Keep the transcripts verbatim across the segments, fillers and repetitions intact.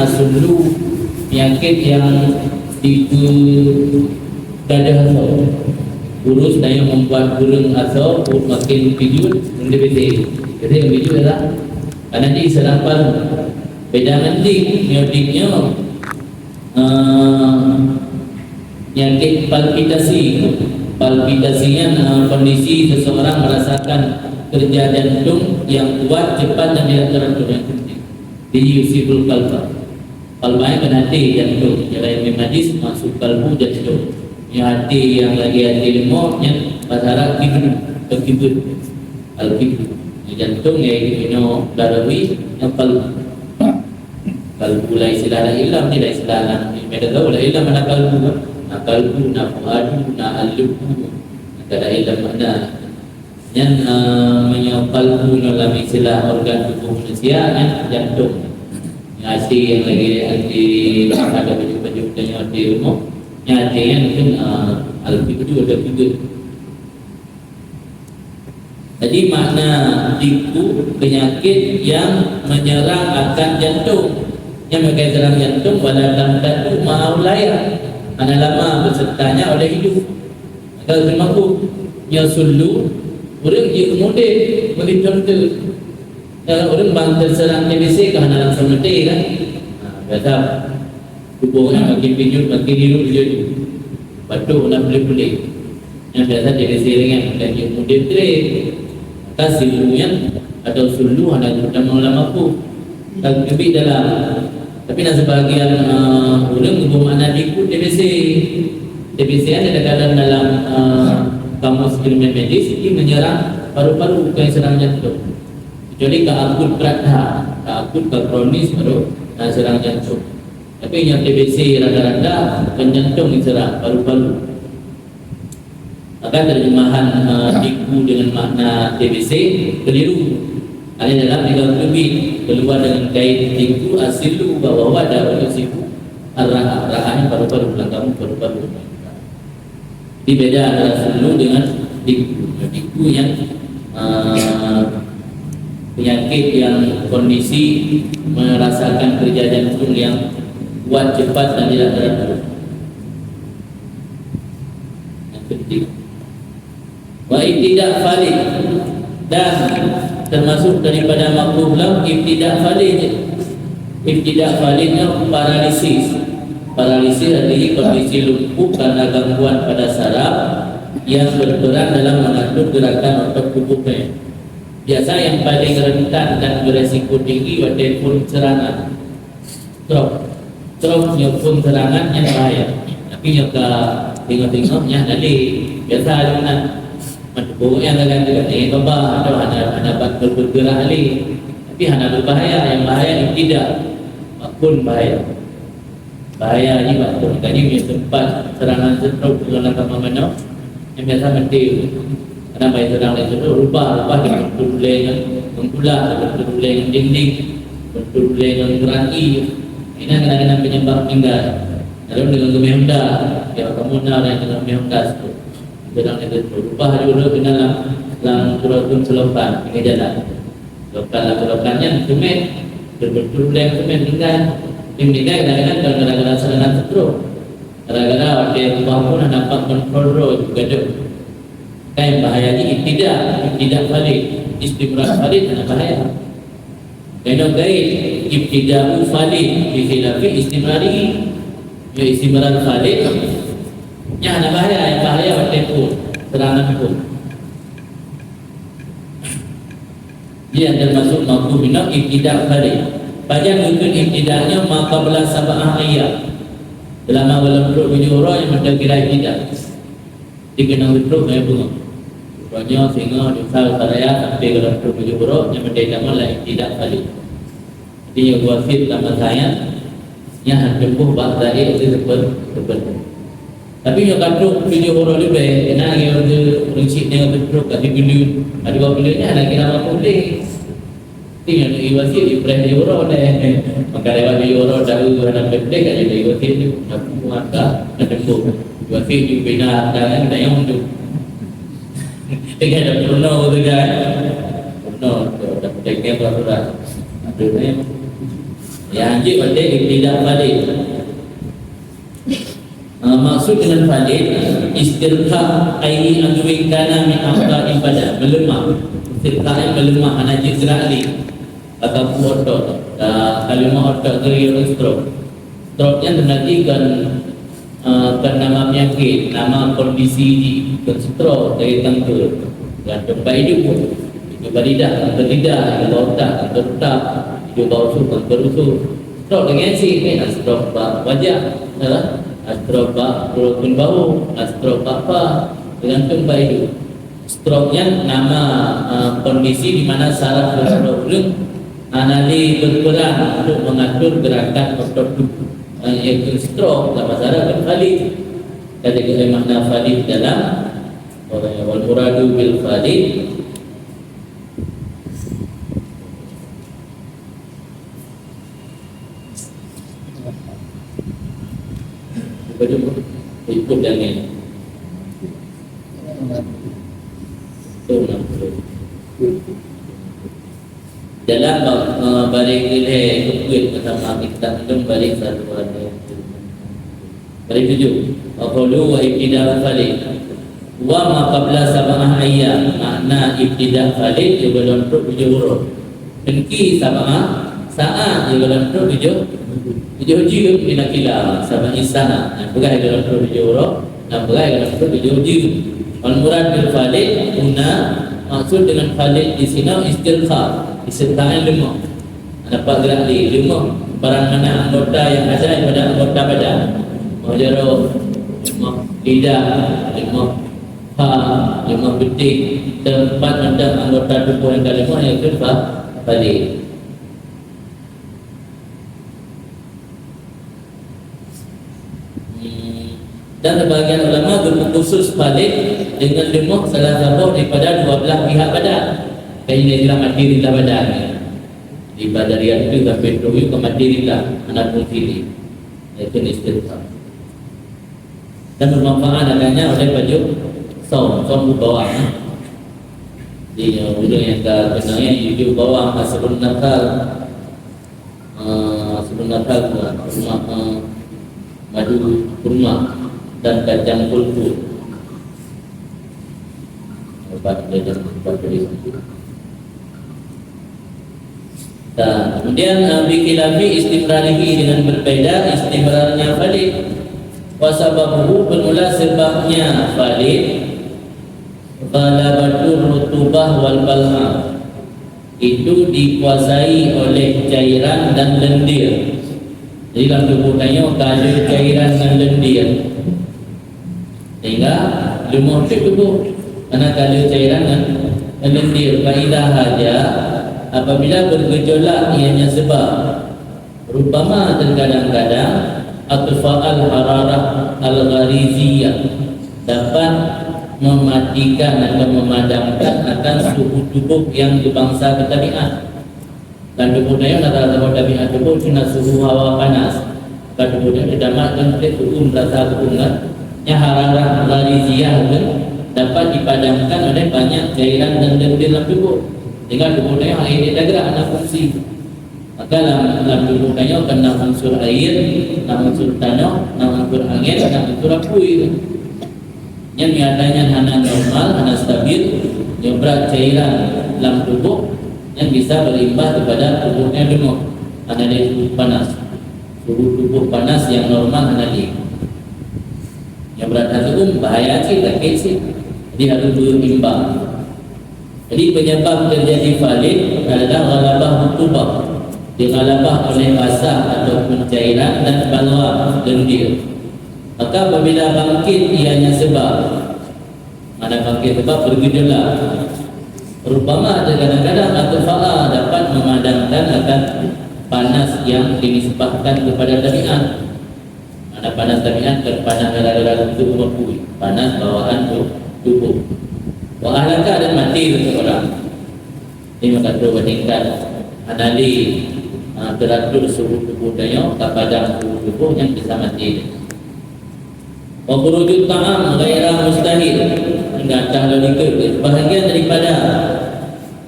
Sulu, penyakit yang dikegadah asoe. Virus yang membuat ureuëng asoe makin pijut, ureuëng D B C. Jadi, yang pijut adalah karena di serapan beda ngan dik, nyoe dik nyoe, eh, penyakit palpitasi. Palpitasi nyan, eh, kondisi seseorang merasakan kerja jantung yang kuat, cepat dan tidak teratur, yang penting. Di yusibul qalba. Qalba nyan kan até, jantung. Cara ilmu medis, maksud kalbu jantung. Nyoe até nyang lagée até leumo nyan bahasa Arab kibun, al-kibun. Al-kibun. Nyoe jantung, nyoe inoe Larawi, nyoe kalbu. Kalbu laén istilah, laén ilam, laén istilah lam ilmu tasawuf, laén ilam, na kalbu kan. Na kalbu, na fuadu, na al-lubbu. Kada ilam makna. Nyan, eh, meunyoe kalbu nyoe lam istilah organ tubuh manusia, nyan jantung. Nyan até nyang lagée até ada bacut-bacut tanyoe até leumo. Nyan até nyan mungkin, eh, al-fiddu atau fiddu. Jadi makna diku penyakit yang menyerang akan jantung. Nyan meukai seurang jantung, wala tamtaddu ma'ahul hayah. Hana lama besertanya oleh hidup. Kalau teumakot, nyoe sulu, ureuëng jeuet keumudeh, bagi contoh. Kalau ureuëng bang teuseurang T B C ka hana langsung maté kan? Ha, biasa tuboh nyan makin pijut, makin riruek jih. Batuk na puléh-puléh. Nyan biasa T B C ringan, bukan jeuet keumudeh beutôi. Maka sulu nyan atau sulu hana geutamong lam aku. Ka geuteubiet dalam. Tapi na sebahagian, eh, ureuëng geubeumakna diku T B C. T B C nyan kadang-kadang dalam, eh, kamus ilmu medis, ia menyerang paru-paru, bukan seurang jantung. Kecuali ka akut berat that, ka akut, ka kronis, baru, eh, seurang jantung. Tapi nyang T B C rata-rata bukan jantung yang serang, paru-paru. Maka terjemahan, eh, diku dengan makna T B C keliru. Ada dalam tiga puluh bit keluar dengan kait diku asilu bahwa ada siku arah arahnya paru-paru belakang paru-paru. Jadi beda antara sulu dengan diku. Diku yang, eh, penyakit yang kondisi merasakan kerja jantung yang kuat, cepat dan tidak teratur. Yang ketiga. Wa ibtida falid, dan termasuk daripada makruh lam ibtida falid. Ibtida falid nyoe paralisis. Paralisis artinya kondisi lumpuh karena gangguan pada saraf yang berperan dalam mengatur gerakan otot tubuhnya. Biasa yang paling rentan dan beresiko tinggi watée phon serangan. Stroke. Stroke nyoe phon serangan nyang bahaya. Tapi nyoe ka tengok-tengok nyang hana lé. Biasa aja meunan. Meuteupeu nyang ka ganti-ganti babah atau hana, hana bat bergerak lé. Tapi hana berbahaya, yang bahaya ni tidak. Phon bahaya. Bahaya ni bak phon. Tadi punya sempat serangan stroke dalam kamar manoe. Yang biasa mati. Kadang bayi sedang lagi tu, rubah, rubah dia bentuk uleng, mengkulah dia bentuk uleng dinding, bentuk uleng Quran i. Ini kadang-kadang penyebab meninggal. Lalu dengan gemeh Honda, ya kamu nak orang dengan gemeh Honda tu. Sedang lagi tu, rubah dia dulu kena dalam, dalam turun selokan, pinggir jalan. Selokan lah selokan yang semen, bentuk uleng semen meninggal. Dia meninggal kadang-kadang gara-gara serangan stroke. Gara-gara dia rubah pun nampak kontrol roh juga tu. Kan bahaya ni ibtida, ibtida falid, istimrar falid hana bahaya. Kena gaib, ibtida'u falid, bi khilafi istimrari. Ya istimrar falid, ya hana bahaya, yang bahaya waktu tu, serangan tu. Dia termasuk makruh minat ibtida falid. Pajan mungkin ibtidanya maka belah sabah ayat. Selama belum perut tujuh orang yang menjadi ibtida. Dikenang betul saya bunga. Rupanya singa dosa utaraya sampai dalam tujuh buruk yang merdeka malah tidak balik. Artinya wasir dalam masanya yang tempuh bak tadi itu seperti seperti. Tapi yang katruk tujuh buruk lebih kena dia tu prinsip dia betul kat di bulu. Ada dua bulu ni lagi nama boleh. Ti nyan iwasi ibrah di uroe deh. Maka lewat di uroe tahu anak penting aja di iwasi tu. Aku maka ketemu. Iwasi tu bina tangan dayung tu. Tengah ada purno tu kan. Purno tu ada penting apa tu dah. Ada ni. Nyang hanjeuet watèe ibtidah falid. Ah, maksud dengan falid, istirkha'u ayyi udwin kana min a'dha'il badan, meuleumah. Istirkha' nyan meuleumah, hana jeuet geurak lé. Ka kaku otot, ka, ka leumah otot, geuyue stroke. Stroke nyan teuntèe kon, eh, kon nama peunyakét, nama kondisi jih, kon stroke, dari tangke. Gantung bak idup, idup bak lidah, kanker lidah, idup bak utak, kanker utak, idup bak usus, kanker usus. Stroke deungon si, eh, stroke bak wajah, eh, stroke bak uroe bahu, stroke bak apa, tergantung bak idup. Stroke nyan nama, eh, kondisi di mana saraf uroe ureueng hana lé berperan untuk mengatur gerakan otot tubuh. Eh, iaitu stroke, dalam bahasa Arab, falid. Jadi, ada makna falid dalam, eh, wal muradu bil falid. Ikut dan ni. Dalam ba-, eh, baris keulhèe keupeuet bersama kita belum baris satu ada. Baris tujuh. Wa qawlu wa ibtida'u falid. Wa ma qabla sab'ah ayyam, makna ibtida' falid, sigohlom trok tujoh uroe. Teungki sab'ah, saat, sigohlom trok tujoh, tujoh jeuem, binakila, sab'ah sana. Nah, peugah sigohlom trok tujoh uroe, dan peugah sigohlom trok tujoh jeuem. Wal murad bil falid huna, maksud dengan falid di sinoe istirkha, istirkha nyan leumah. Dapat gerak lé, leumah barang mana anggota yang ada daripada anggota badan. Leumah jaroe, leumah lidah, leumah pha, leumah beutéh, dan empat macam anggota tubuh yang ka leumah, iaitu fa-, falid. Hmm. Dan sebahagian ulama geupeukhusôs falid dengan leumah salah saboh daripada dua belah pihak badan. Kan ini istilah mati rila badan. Di badan rian tu sampai tujuh ke mati rila, hana fungsi lé. Itu istirkha. Dan bermanfaat agaknya oleh baju saum, saum bawang, eh. Jadi, eh, ureueng nyang ka keunong nyan, jujur bawang, asrun nakal, eh, asrun nakal, kurma, eh, madu kurma, dan kacang kultur. Obat belajar, obat belajar. Nah, kemudian, eh, bikhilafi istimrarihi, dengan berbeda istimrarnya falid. Wa sababuhu, bermula sebabnya falid, ghalabatur rutubah wal balgham, itu dikuasai oleh cairan dan lendir. Jadi, lam tuboh tanyoe ka ada cairan dan lendir. Sehingga leumah cit tuboh, karena ka ada cairan ngon, ngon lendir. Fa idza haja, apabila bergejolak ianya sebab, rubbama, terkadang-kadang, atfa'al hararah al-ghariziyah, dapat mematikan atau memadamkan akan suhu tubuh yang berbangsa tabiat. Lam tuboh tanyoe na saboh tabiat tuboh, cuma suhu hawa panas. Lam tuboh tanyoe teudamat ngon trép, suhu meurasa suhu ngon, nyan hararah ghariziyah tu dapat dipadamkan oleh banyak cairan dan lendir lam tuboh. Sehingga tuboh tanyoe hana lé teugerak, hana fungsi. Maka lam, lam tuboh tanyoe kan na unsur air, na unsur tanoh, na unsur angén, na unsur apui. Nyan nyata nyan hana normal, hana stabil, nyoe brat cairan lam tuboh, nyan bisa berimbas kepada tuboh nyang leumah. Hana lé suhu panas. Suhu tuboh panas nyang normal hana lé. Nyoe brat hana tuboh bahaya cit, sakét cit. Jadi harus berimbang. Jadi, penyebab terjadi falid adalah ghalabah rutubah, dighalabah oleh basah ataupun cairan dan balgham, lendir. Maka, apabila bangkit ianya sebab, mana bangkit sebab bergejolak, rubbama, terkadang-kadang, atau fa'a, dapat memadamkan akan panas yang dinisbahkan kepada tabiat. Mana panas tabiat, bukan panas gara-gara untuk mengakui, panas bawaan tu-, tubuh. Wa ahlaka, dan mati seseorang. Ini maka tu bandingkan hana lé, ah, teratur suhu tubuh tanyoe, ka padam suhu tubuh, nyan bisa mati. Wa khurujut ta'am ghaira mustahil. Enggak tahu lagi ke, bahagian daripada,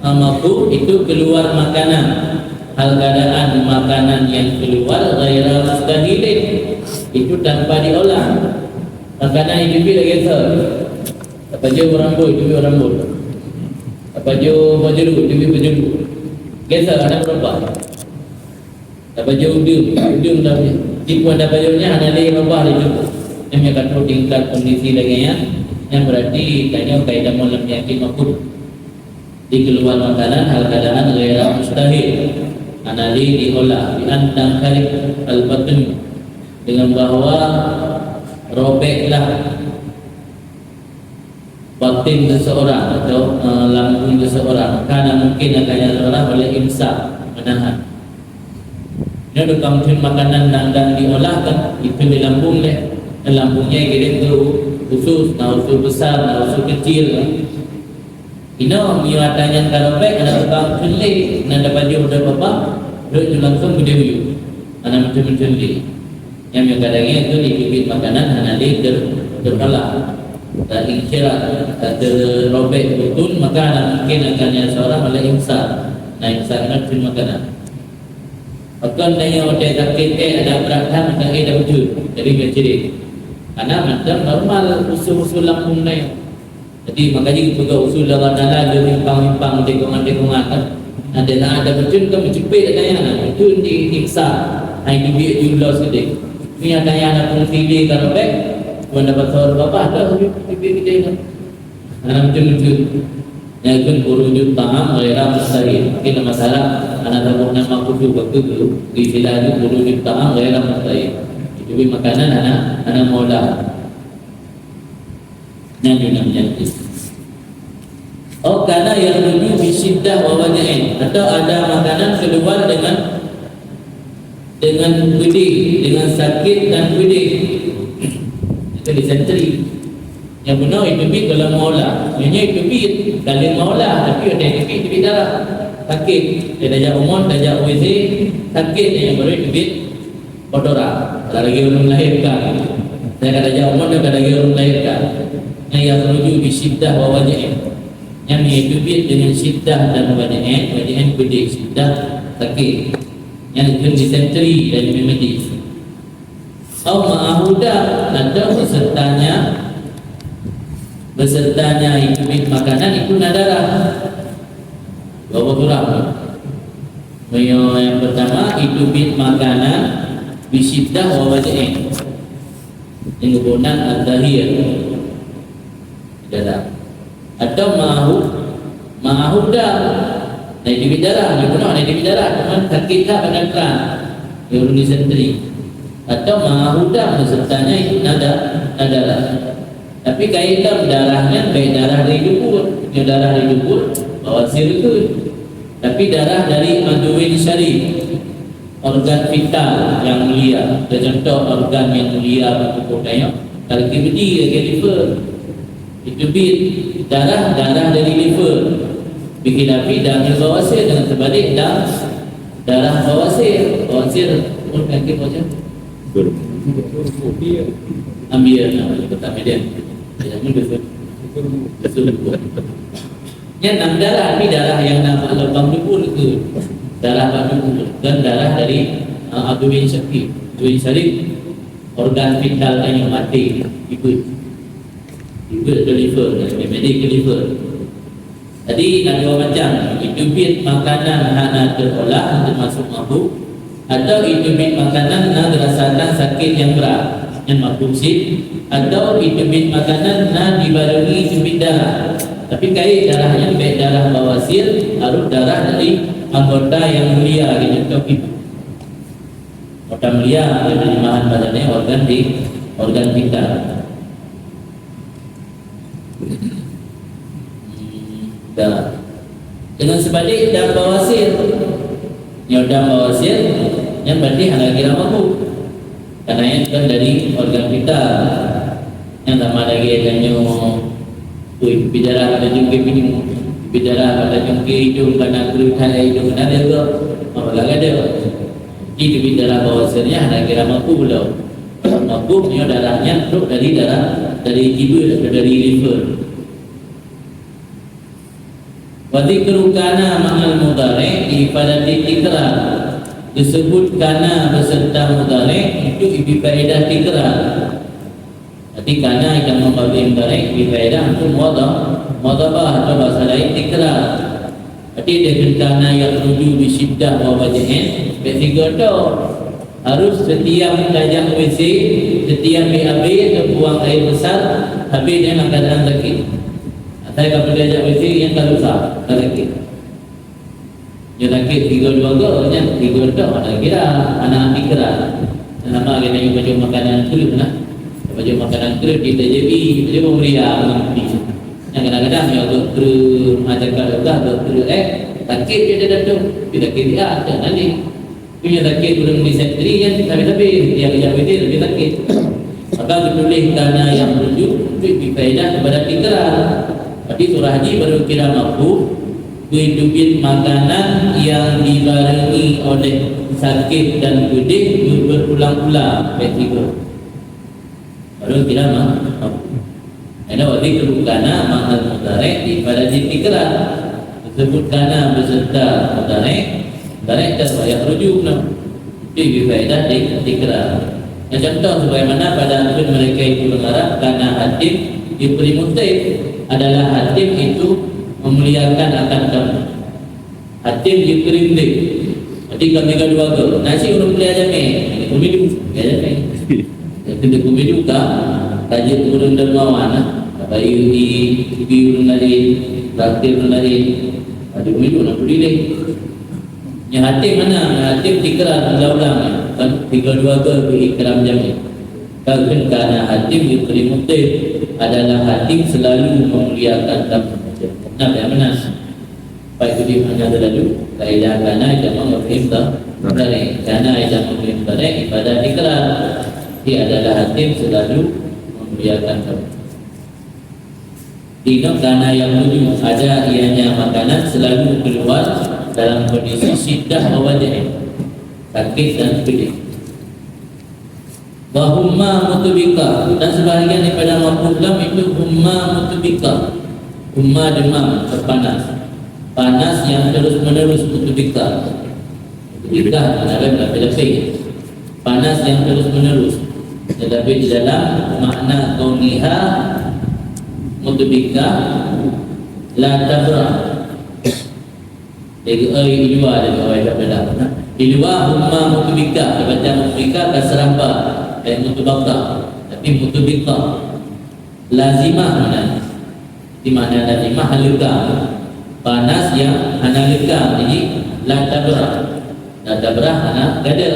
ah, makruh itu keluar makanan Hal keadaan makanan yang keluar ghaira mustahilin, itu tanpa diolah. Makanan itu pih lagi sah. Tapajoh rambut, itu pih rambut. Tapajoh bajulu, itu pih bajulu. Geser, ada berubah. Tapajoh udeueng, udeueng dah. Tipu anda pajoh nyan hana lé rubah lé tu. Nyan ka troh tingkat kondisi lagèe nyan, nyan berarti tanyoe ka itamong lam penyakit makut. Dikeluar makanan hal keadaan ghaira mustahil. Hana lé diolah, bi an tankhariq al-batn, dengan bahwa robeklah batin seseorang atau, eh, lambung seseorang. Karena mungkin akan seseorang oleh imsak, menahan. Nyoe dukang thon makanan nyang dang diolah kan, itu di lambung deh. Dan lambungnya kirim ke u-, usus, na usus besar, na usus kecil kan. Inoe meunyoe ata nyan ka robek, hana teuka meuteun lé, na tapajoh droe babah, rhot nyoe langsung beudeuh yue. Hana meuteun-meuteun lé. Nyang meunyoe ka daging, itu dikubit makanan hana lé ter-, teuolah. Dan inkhirah, dan teurobek butun, maka hana mungkin akan nyan seorang oleh imsak. Na imsak nyan meuteun makanan. Pakon tanyoe watèe sakét, eh, ada brat that, maka eh, dah beutôi. Jadi, meucirét. Karena macam normal usul-usul lambung tanyoe. Jadi, makajih geupeugah usul Allah Taala lé mimpang-mimpang, tikongan-tikongan kan. Ada na ada beutôi kan meucipet ada yang na beutôi di, diiksa. Hai dubiet jumlah sidéh. Ni ada yang na fungsi lé ka robek, wan dapat sahur babah dah dubiet gede kan. Dalam beutôi-beutôi. Yang kan wujud ta'am ghaira mustahil. Mungkin masalah anak tabuh nama kudu waktu dulu di sila itu wujud ta'am ghaira mustahil. Itu makanan anak, anak maulah. Nyan juga menyakit. Oh, karena yang tujuh bisyiddah wa waja'in, atau ada makanan keluar dengan, dengan pedih, dengan sakit dan pedih. Itu disentri. Yang benar itu bit dalam maulah. Nyonya itu bit dalam maulah, tapi ada itu bit, itu bit darah. Sakit. Dia dah jak umur, dah jak U Z, sakit yang baru itu bit. Kotoran, ada lagi ureueng melahirkan. Saya kata jawab, mana ada lagi ureueng melahirkan. Yang yakhruju bi syiddah wa waja'in. Yang yaitu bit dengan syiddah dan waja'in, waja'in pedih, syiddah sakit. Yang itu disentri dari medis. Au ma'ahu dam, atau besertanya, besertanya itu bit makanan itu na darah. Dua buah surah. Meunyoe nyang pertama, itu bit makanan bisyiddah wa waja'in. Yang geubonan al-zahir. Darah. Atau ma'ahu, ma'ahu dam. Nah, itu bit darah. Dia pun ada itu bit darah. Cuma sakit tak pada keran. Dia ureueng disentri. Atau ma'ahu dam, besertanya itu na da-, na darah. Tapi kaidah darah nyan bèk darah dari dubur. Nyoe darah dari dubur, bawasir tu. Tapi darah dari adwin syarif, organ vital yang mulia. Contoh organ yang mulia bak tuboh tanyoe, kalau kibdi lagèe liver. Itu bit darah, darah dari liver. Bikin api darah bawasir, dengan sebalik darah, darah bawasir. Bawasir pun penyakit macam Ambien, nah, kata ambien. Yang ni betul. Betul. Yang enam darah, ni darah yang nama lubang dubur tu. Darah bak dubur dan darah dari, uh, adwin syarif. Adwin syarif, organ vital yang mati, liver. Liver ke liver, jadi ke liver. Jadi, na dua macam. Itu bit makanan hana teuolah, termasuk mabuk, atau itu bit makanan na dirasakan sakit yang berat, yang mabuk sih, atau itu bit makanan na dibarungi itu bit darah. Tapi kait darah nyan bèk darah bawasir, harus darah dari anggota yang mulia, gitu, contoh ibu. Anggota mulia, terjemahan badannya organ di, organ vital. Dah. Dengan sebalik dam bawasir. Nyoe dam bawasir, nyan berarti hana kira mabuk. Karena nyan kan dari organ vital. Nyan sama lagi tanyoe, ui, bidarah pada jungkir pinyueng, bidarah pada jungkir idong, karena kerutan idong, karena dia tu, apa lagi ada. Jadi, bidarah bawasir nyan hana kira mabuk pula. Mabuk nyoe darah nyan trok dari darah, dari kibeuet atau dari liver. Wa dzikru kana ma'al mudhari' li ifadati tikrar. Disebut kana beserta mudhari' untuk ibi faedah tikrar. Jadi kana nyang mubtadi mudhari' ibi faedah untuk mudha-, mudhabah atau bahasa lain tikrar. Jadi dengan kana yakhruju bi syiddah wa wajhin, bèk sigoe. Harus setiap tajak W C, setiap B A B atau buang air besar, habis nyan akan sakit. Asai ka peureulèe jak W C nyang ka lusa, ka sakit. Nyoe sakét tiga dua go, nyan tiga dok hana kira, hana dikira. Nama kena yue bacut makanan kreueh nah. Bacut makanan kreueh kita jadi, jadi pemberian nanti. Yang kadang-kadang nyoe go kreueh, macam ka luka go kreueh, eh, sakét je dia tu. Dia sakét dia, tak nanti. Tapi nyang sakét ureueng di sentri kan, tapi-tapi, yang, yang betul lebih sakit. Maka ditulis kana yakhruju untuk beri faedah kepada tikrar. Tapi surah haji baru kira mampu, beuteubiet makanan yang dibarengi oleh sakit dan pedih berulang-ulang, ayat tiga. Baru kira ma-, mampu. Karena wa dzikru kana ma'al mudhari' li ifadati tikrar. Disebut kana beserta mudhari', mudhari' kan wa yakhruju, nah. Itu lebih faedah di tikrar. Nah, contoh sebagaimana pada andeun mereka itu berharap kana hatim yukrimu dhaif adalah hatim itu memuliakan akan tamu. Hatim yukrim dhaif. Jadi kami ka dua go. Nasi ureueng mulia jamé. Kumidu, ya jamé. Jadi kumidu ka, ka jeuet ureueng dermawan, nah. Bayeue ié, ié ureueng laén, traktir ureueng laén. Jadi kumidu na pudi lé. Nyang hatim mana? Nyang hatim tikrar ulang-ulang, kan tiga dua go beu ikram jamé. Ka kheun kana hatim yukrimu dhaif adalah hatim selalu memuliakan tamu. Nah, bagaimana? Baik, jadi makna selalu, faedah kana jamak mudhari' mudhari'. Kana jamak mudhari' ifadah tikrar. Dia adalah hatim selalu memuliakan kamu. Di noe kana yakhruju, ada ianya makanan selalu keluar dalam kondisi syiddah wa wajhin, sakit dan pedih. Wa humma mutbikah, dan sebahagian daripada maf'ul lam itu humma mutbikah. Humma demam, panas. Panas yang terus-menerus, mutbikah. Mutbikah, mana ada berlapis-lapis. Panas yang terus-menerus. Tetapi di dalam makna qauliha mutbikah, la tabrah. Jadi, eh, di luwa dia kawai sabda. Di luwa humma mutbikah, dibaca mutbikah, kasrah ba, dan mutbakah. Tapi mutbikah. Lazimah mana? Di mana lazimah? Leukam. Panas yang hana leukam. Jadi, la tabrah. La tabrah hana gada.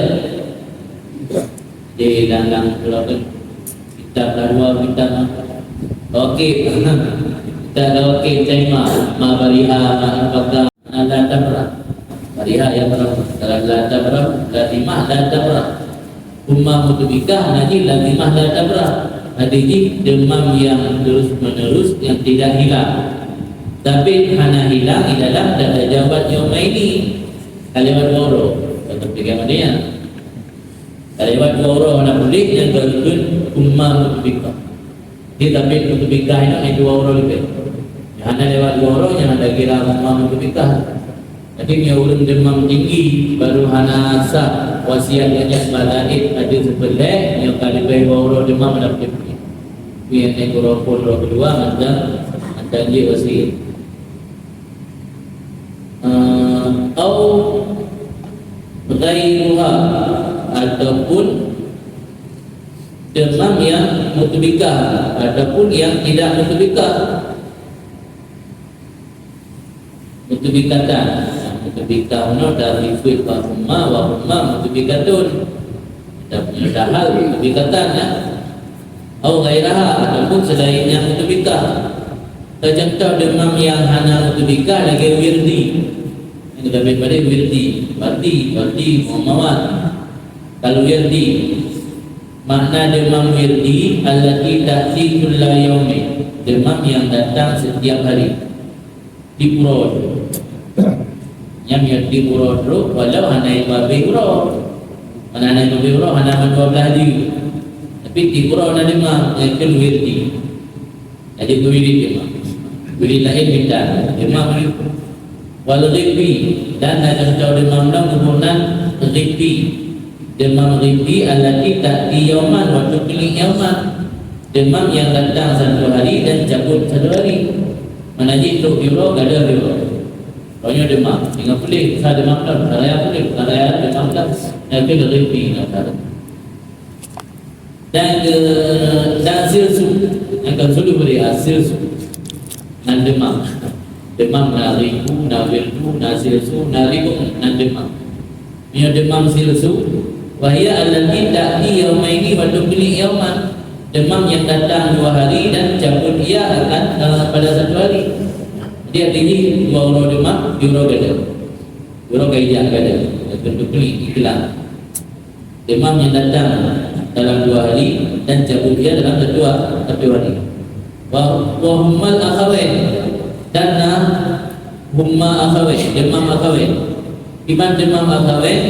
Di dalam, dalam kitab lawa, kitab Rawaqib. Kitab Rawaqib, Taimah, ma bariha, ma infaka, ma la tabrah. Bariha yang pertama. Dalam la tabrah, lazimah la tabrah. Humma mutbikah, na jih lazimah la tabrah. Arti jih demam yang terus-menerus, yang tidak hilang. Tapi hana hilang di dalam, dan tajawaz yaumaini. Ka lewat dua uroe. Kata pegang dia. Ka lewat dua uroe hana puléh, nyan geukheun humma mutbikah. Di tabet mutbikah nyan dua uroe leubeh. Nyang hana lewat dua uroe, nyan hana kira humma mutbikah. Jadi, meunyoe ureueng demam tinggi, baru hana sah wasiat nyan bak Zaid, ada seupeuleubeh, nyoe ka leubeh dua uroe demam hana puléh-puléh. Tapi nyang uroe phôn, uroe keudua, mantong, mantong jeuet wasiat. Eh, au ghairuha, ataupun demam yang mutbikah, ataupun yang tidak mutbikah. Mutbikatan. Mutbikah nyoe dari fi'il fa humma wa humma mutbikatun. Dan punya dahal mutbikatan, ya. Au ghairaha, ataupun selainnya mutbikah. Contoh demam yang hana mutbikah lagèe wirdi. Yang kita beri pada wirdi, wardi, wardi, Muhammad. Kalau wirdi, makna demam wirdi, allati ta'ti kulla yaumin. Demam yang datang setiap hari. Tiep uroe. Nyan meunyoe tiep uroe trok, walau hana ipabe uroe. Mana hana ipabe uroe, hana mandua blaih jeuem. Tapi tiep uroe na demam, nyan kheun wirdi. Jadi, beuwirit demam. Wirit laén mita. Demam ni. Wal ghibbi, dan na cuntoh deumam lom geuboh nan ghibbi. Deumam ghibbi allati ta'ti yauman, watèe keuneuk yauman. Deumam nyang datang satu hari dan cabut satu hari. Mana jih trok uroe, gadôh uroe. Roh nyoe deumam, singoh puléh, sa deumam lom, sa raya puléh, sa raya deumam lom. Nyan keuh ghibbi na keuh. Dan, eh, dan silsu, nyang ka suluh bri, ah, silsu. Nan deumam. Deumam na ribu, na wildu, na silsu, na ribu, nan deumam. Nyoe deumam silsu, wa hiya allati ta'ti yaumaini wa tuqli yauman. Deumam nyang datang dua hari dan cabut ia akan, eh, pada satu hari. Jadi, artinya dua uroe deumam, dua uroe gadôh. Dua uroe gadôh, gadôh. Tuqli, ikhlas. Deumam nyang datang dalam dua hari dan cabut ia dalam satu, satu hari. Wa, wa hummal akhawain, dan na humma akhawain, deumam akhawain. Iban deumam akhawain,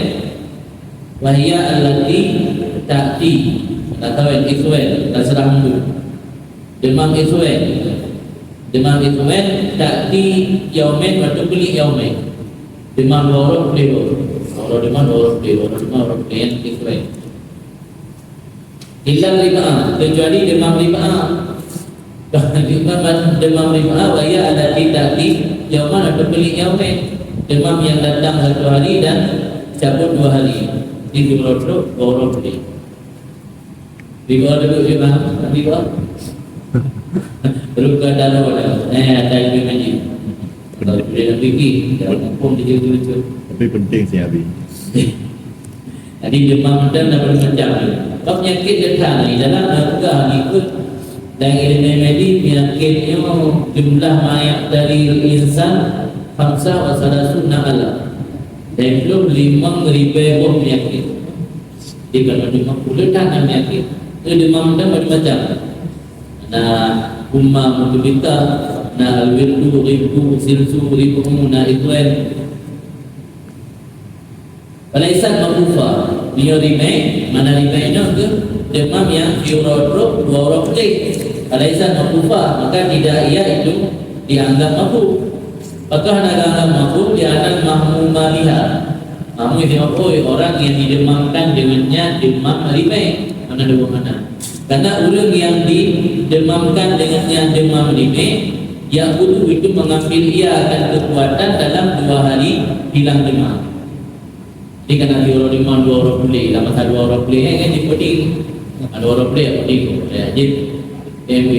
wa hiya allati ta'ti, akhawain, ikhwain, terserah minggu. Deumam ikhwain. Deumam ikhwain ta'ti yaumain wa tuqli yaumain. Deumam dua uroe puléh dua uroe. Dua uroe deumam, dua uroe puléh, dua uroe deumam, dua uroe puléh, nyan ikhwain. Illa rib'a, kecuali deumam rib'a. Deumam, deumam rib'a, wa hiya allati ta'ti yauman wa tuqli yaumain. Deumam nyang datang satu hari dan cabut dua hari. Di dua uroe trok, dua uroe puléh. Tiga dulu je, Bang. Tiga. Terus ke dalam dah. Eh, ada ibu ngaji. Kalau boleh nak fikir, dah mumpung di situ tu. Tapi penting sih, Abi. Jadi, deumam dan macam-macam. Bab penyakit datang ni, dalam dah peugah ni pun, dan ilmu medis, penyakit nyoe jumlah ma ya'tari insan khamsa wa salasuna alaf. Tiga puluh lima ribu boh penyakit. Di dalam deumam, udah tak ada penyakit. Itu deumam dan macam-macam. Na humma muthbita, na al-wirdu, ghibbu, silsu, rib'u, na ikhwain. Falaisat makhufa, nyoe rimék, mana rimék nyoe keuh deumam nyang siuroe trok, dua uroe puléh. Falaisat makhufa, maka tidak ia itu dianggap makhuf. Pakon hana dianggap makhuf, li'annal mahmuma biha. Mahmum itu, oi, orang yang dideumamkan dengan nyan deumam rimék, mana deumam mana. Karena ureuëng yang dideumamkan dengan nyan deumam rimék, ya'khudhu, itu mengambil ia akan kekuatan dalam dua hari hilang deumam. Jadi, kana siuroe deumam, dua uroe puléh, lam masa dua uroe puléh, eh, kan, jadi peuding. Dua uroe puléh, peuding. Ya, jadi, P M W.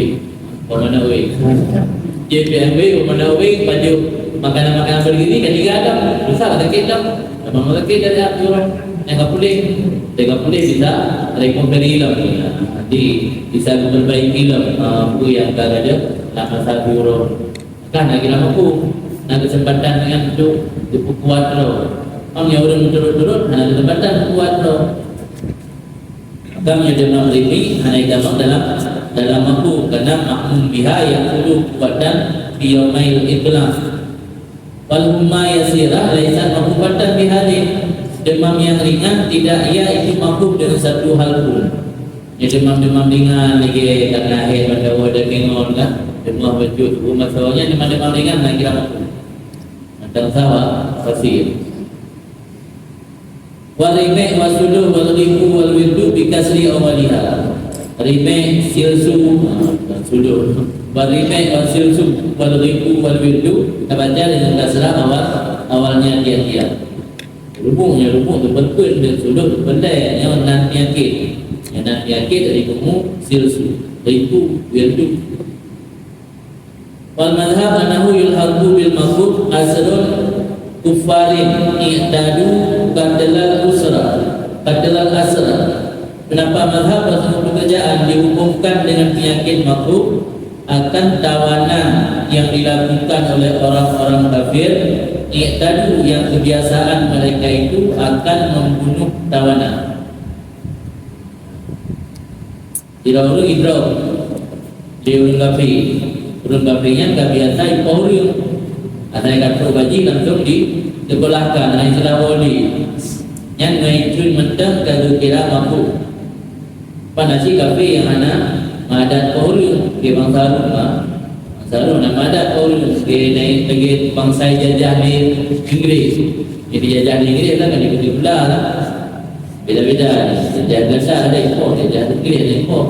Peumana wéng. Jadi, P M W, peumana wéng, pajoh makanan-makanan bergizi, kan, tiga dah. Susah, sakit dah. Memang sakit dari atur. Yang ka puléh. Yang ka puléh bisa recovery lah. Jadi, bisa memperbaiki lah, ah, apa yang ka ada dalam masa dua uroe. Kan lagi lama pun, na kesempatan dengan tu diperkuat lo. Om yang udah turun-turun, na kesempatan kuat lo. Maka meunyoe deumam rimék hana itamong dalam, dalam makhuf, karena mahmum biha ya'khudhu quwwatan fi yaumail itlaq. Wal humma yasirah laisat makhufatan bihadin. Deumam yang ringan tidak ia itu makhuf dengan satu hal pun. Ya, deumam-deumam ringan lagi, karena hek mata wadah kengon kan. Deumam bacut, rumah sawahnya deumam-deumam ringan lagi lama tu. Mantang sawah, pasir. Wal rimék wa suluh wal ghibbu wal wirdu bi kasri awwaliha. Rimék, silsu, ah, suluh. Wal rimék wa silsu wal ghibbu wal wirdu, tabaca dengan kasrah awal, awalnya tiap-tiap. Rubuk nyan rubuk tu beutôi dan suluh tu beutôi, nyan nan penyakit. Nyan nan penyakit dari bumu silsu, ghibbu, wirdu. Wal madhhab annahu yulhaqu bil makhuf asrun kuffarin i'tadu qatlal usra, qatlal asra. Pendapat mazhab bahwa pekerjaan dihukumkan dengan penyakit makhuf akan tawanan yang dilakukan oleh orang-orang kafir, i'tadu yang kebiasaan mereka itu akan membunuh tawanan. Sidroe ureuëng idrob di ureuëng kafé. Ureuëng kafé nyan ka biasa ipoh ureuëng. Asai ka trok bajée langsung di sebelah ka, na istilah body. Nyan ngon icut mantong ka geukira makhuf. Pan na cit kafé nyang hana adat poh ureuëng, di bansa Rom, ha. Baru nama adat ureuëng lagée, lagée bansa jajah lé Inggris. Jadi jajah lé Inggris kan, kan ikuti pula lah. Beda-beda. Jajah Belanda ada impor, jajah Inggris ada impor.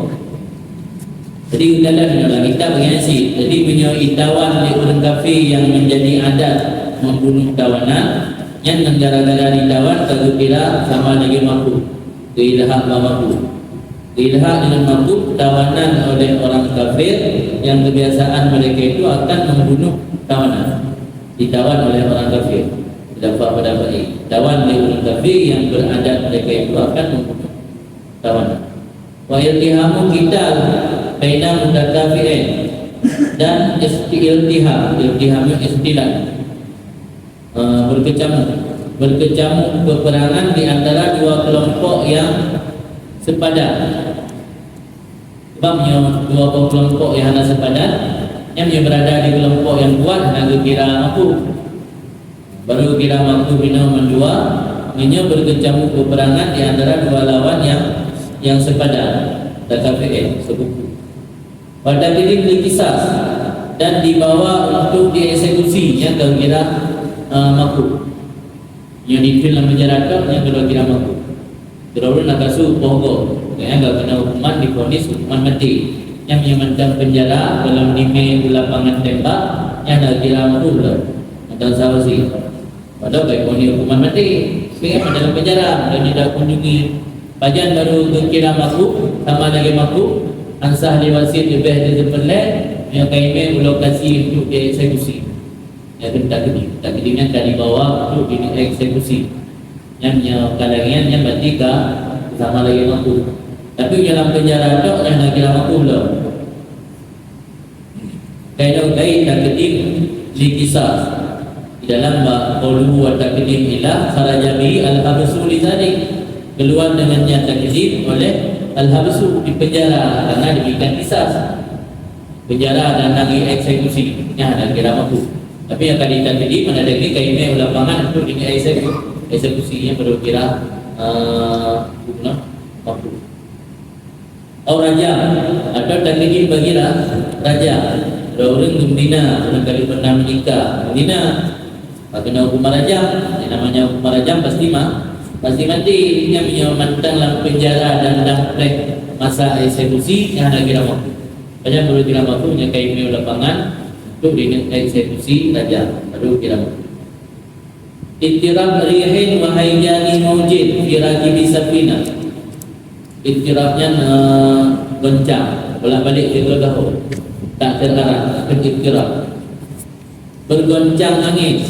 Jadi geutanyoe dalam kitab nyan cit. Jadi meunyoe itawan lé ureuëng kafé nyang menjadi adat membunuh tawanan, nyan nyang gara-gara ditawan ka geukira sama lagée makruh. Geulhak bak makruh. Geulhak dengan makruh tawanan oleh orang kafir yang kebiasaan mereka itu akan membunuh tawanan. Ditawan oleh orang kafir. Dapat pendapat ini. Tawan lé ureuëng kafir yang beradat mereka itu akan membunuh tawanan. Wa iltihamu qital baina mutakafi'in, dan isti-, iltiham, iltiham itu istilah, eh, berkecamuk, berkecamuk peperangan di antara dua kelompok yang sepadan. Sebab nyoe dua kelompok yang hana sepadan, yang nyoe berada di kelompok yang kuat, hana geukira makruh. Baru kira makruh binoe mandua, meunyoe berkecamuk peperangan di antara dua lawan yang, yang sepadan, takafi'in, sebuku. Wa taqdim lil qisas, dan dibawa untuk dieksekusi, nyan ka kira, eh, makruh. Nyoe dipeuet lam penjara tok, nyan ka kira makruh. Droe na kasu poh gob, nyan ka kena hukuman, divonis hukuman maté. Nyan meunyoe mantong penjara, dalam limé u lapangan tembak, nyan ka kira makruh lom. Mantong saksi. Padahai ka divonis hukuman maté. Tapi kan dalam penjara, dan tidak kunjungi. Pajan baru kira makruh, sama lagée makruh, ansah lé wasiet leubeh dari seperleh, nyoe ka imé u lokasi untuk dieksekusi. Nyan takdim. Takdim nyan ka dibawa untuk dieksekusi. Nyan nyoe ka lagée nyan, nyan berarti ka sama lagée makruh. Tapi dalam penjara tok nyan hana kira makruh lom. Kaidah gai takdim lil qisas. Di dalam bab qauluhu wa taqdim ila kharaja bihi al-habsu li dzalik. Keluar dengannya takdim oleh al-habsu, dipenjara karena demikian qisas. Penjara dan lagi eksekusi. Nyan hana kira makruh. Tapi nyang ka ditakdim, mana ada lagi ka imé u lapangan untuk dieksekusi. Eksekusi nyan baru kira, eh, hukum makruh. Au rajam, atau takdim bagi ra-, rajam. Ada ureuëng geuzina, ureuëng ka pernah menikah, geuzina. Ka kena hukuman rajam. Yang namanya hukuman rajam pasti ma-, pasti mati. Nyan meunyoe mantong lam penjara dan lam preh masa eksekusi, nyan hana kira makruh. Pajan baru kira makruh, nyang ka imé u lapangan untuk dieksekusi rajam, baru kira makruh. Ittirab rihin wa haijani maujin fi rakibi safinah. Ittirab nyan, eh, goncang, bolak-balik jaga gaho. Tak terarah, itu ittirab. Bergoncang angin,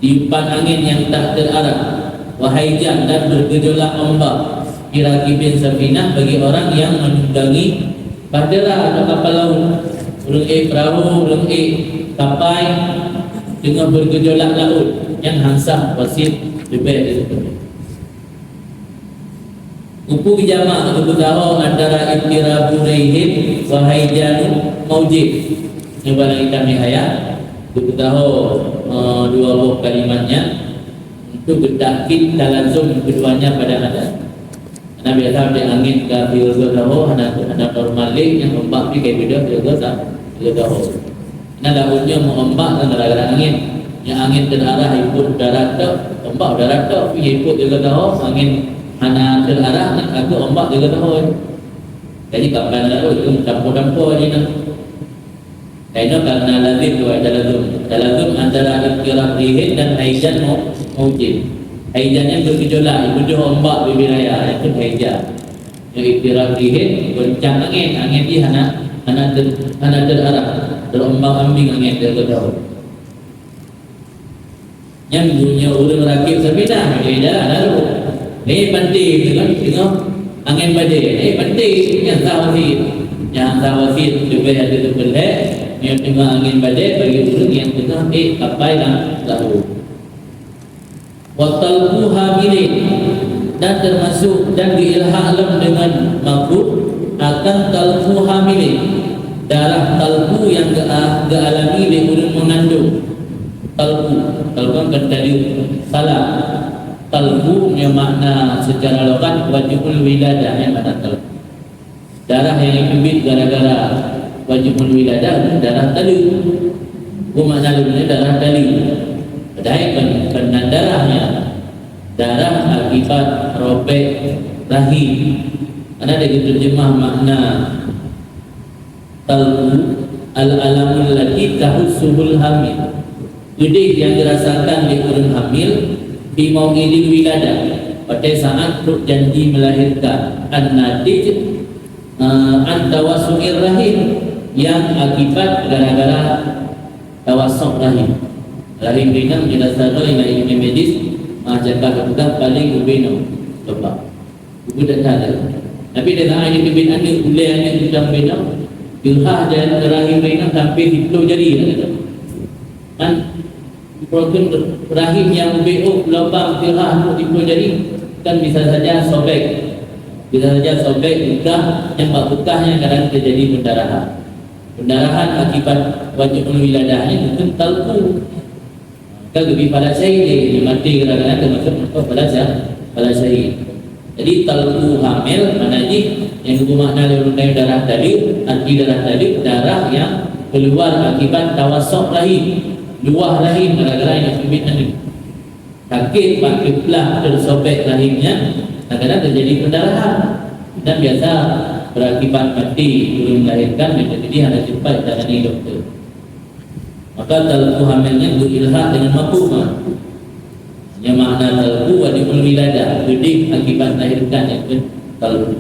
tiupan angin yang tak terarah, wa haijan, dan bergejolak ombak, fi rakibin safinah, bagi orang yang menunggangi bahtera atau kapal laut. Ureuëng ék peurahô, ureuëng ék kapai, teungoh bergejolak laut, nyan hana sah wasiet leubeh dari seupeuleuen. Upu jamak geupeutaho antara ittirabu rihin wa haijanu maujin. Nyoe bak lam kitab Nihayah, geupeutaho, eh, dua boh kalimat nyan untuk geutakkid talazum keduanya pada adat. Karena biasa ada angin ka geutaho, hana, hana normal lé, nyang ombak pih ka geutaho, geutaho. Nah, laôt nyoe meu-ombak kan gara-gara angin. Nyang angin teuarah ipot darat tok, ombak darat tok, pih ipot jaga taho, angin hana teuarah, nyan ka ombak jaga taho. Jadi, kapan laôt itu tampo-tampo aja nah. Kaino karena lazim dua talazum. Talazum antara ittirab rihin dan haijan mau-, maujin. Haijan nyan bergejolak, ibeudôh ombak bibir raya, itu haijan. Nyang ittirab rihin, goncang angin, angin jih hana, hana ter-, hana teuarah, terombang-ambing angin, teukeudau. Nyan bunoe ureuëng rakib safinah, di dalam lalu. Ni panti, tu kan, tengok angin badai. Ni panti, nyang sah wasiet. Nyang sah wasiet, leubeh ada tu pelek, nyang tengok angin badai, bagi ureuëng nyang tengok, eh, kapai lam laut. Wa talfu hamilin, dan termasuk dan geuilhaq lom deungon makruh akan talfu hamilin, darah talfu nyang geu-, geualami lé ureuëng meungandong. Talfu, talfu kan tadi salah. Talfu nyoe makna secara lughat wajhul wiladah, nyan makna talfu. Darah nyang jiteubiet gara-gara Wajibul wiladah, darah taleuek. Peue makna leueh darah taleuek? Padahai kon, kon nan darah nyan. Darah akibat robek rahim. Karena dia terjemah makna talqu, al-alamul lati tahussuhul hamil. Pedih yang dirasakan lé ureuëng hamil di mau'idil wiladah, pada saat trok janji melahirkan, an-natij, eh, an tawassu'ir rahim, yang akibat gara-gara tawassuk rahim. Rahim rinang jelas tanyoe na ilmu medis, mah cakap peugah paling ubeno lubang. Ibu dah tahu. Tapi dah tahu ini bibit aneuk, ulai aneuk udang beno, jeuhah dan rahim rinang sampai siploh jari, kan? Broken rahim yang B O lubang tirah untuk tipu jari, kan bisa saja sobek. Bisa saja sobek, bekah, yang bak bekah yang kadang terjadi pendarahan. Pendarahan akibat wajib wiladah ni mungkin talqu. Kan lebih pada syahid dia, dia mati kadang-kadang termasuk untuk pada syah-, pada syahid. Jadi talqu hamil, makna jih nyang geumakna lé ureuëng laén darah taleuek, arti darah taleuek, darah yang keluar akibat tawassuk rahim, luah rahim gara-gara nyang teubiet aneuk. Sakét bak teuplah teusobek rahim nyan, kadang-kadang terjadi pendarahan dan biasa berakibat mati ureuëng melahirkan yang terjadi hana sempat ditangani doktor. Maka talqu hamil nyan geuilhaq dengan mafhum. Nyang makna talqu wajibul wiladah, pedih akibat melahirkan, nyang kheun talqu.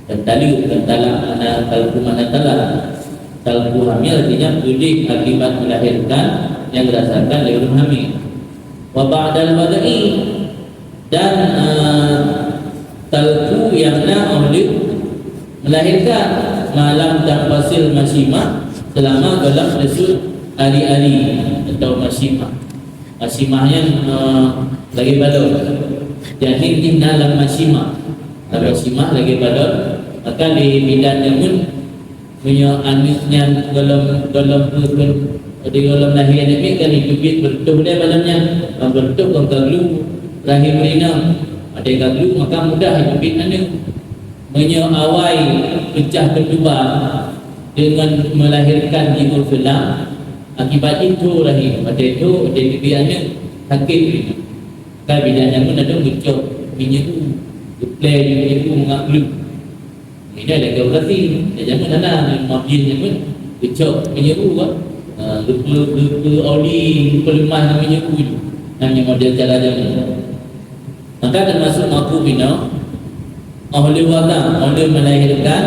Dan taleuek, dan talak makna talqu makna talak. Talqu hamil artinya pedih akibat melahirkan yang dirasakan oleh ureuëng hamil. Wa ba'dal wada'i, dan, eh, talqu yang na oleh melahirkan, malam tanfasil masyimah, selama dalam tersebut ari-ari atau masyimah. Masyimah nyan, eh, lagée balon. Janin jih na lam masyimah. Lam masyimah lagée balon. Maka di bidan nyan pun, meunyoe aneuk nyan golom, golom peue pun, di golom lahé aneuk miet kan jiteubiet beureutoh deh balon nyan. Ban beureutoh kon ka glu rahim rinang. Watée ka glu maka mudah jiteubiet aneuk. Meunyoe awai peucah keutuban deungon melahirkan jiôh seulang, akibat jih tho rahim, watée tho, watée teubiet aneuk, sakét ringan. Ka bidan nyan pun ladôm geucok minyeuk u, geuplè minyeuk u mangat gleuh. Ini ada operasi. Di jameun hana, mabien nyan pun geucok minyeuk u, ah, geupeu-, geupeu oli, geupeuleumah ngon minyeuk u. Nyan nyang model cara jameun. Maka termasuk mafhum inoe, oleh wada, oleh melahirkan,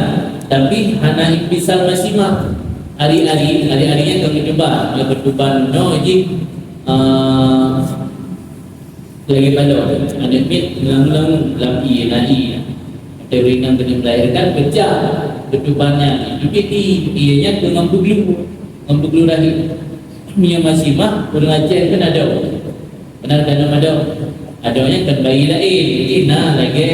tapi hana intisal masyimah. Ari-ari, ari-ari nyan ka geutuban, ka geutuban nyoe jih, ah, lagée balon, aneuk miet ulang-ulang lam ié, na ié. Teuri nyang keuneuk melahirkan, peucah geutuban nyan, jiteubiet ié, ié nyan keu ngon peuglu, ngon peuglu rahim. Meunyoe masyimah, ureuëng Aceh kan adoe. Beuna tanom adoe. Adoe nyan kon bayi laén, jadi na lagée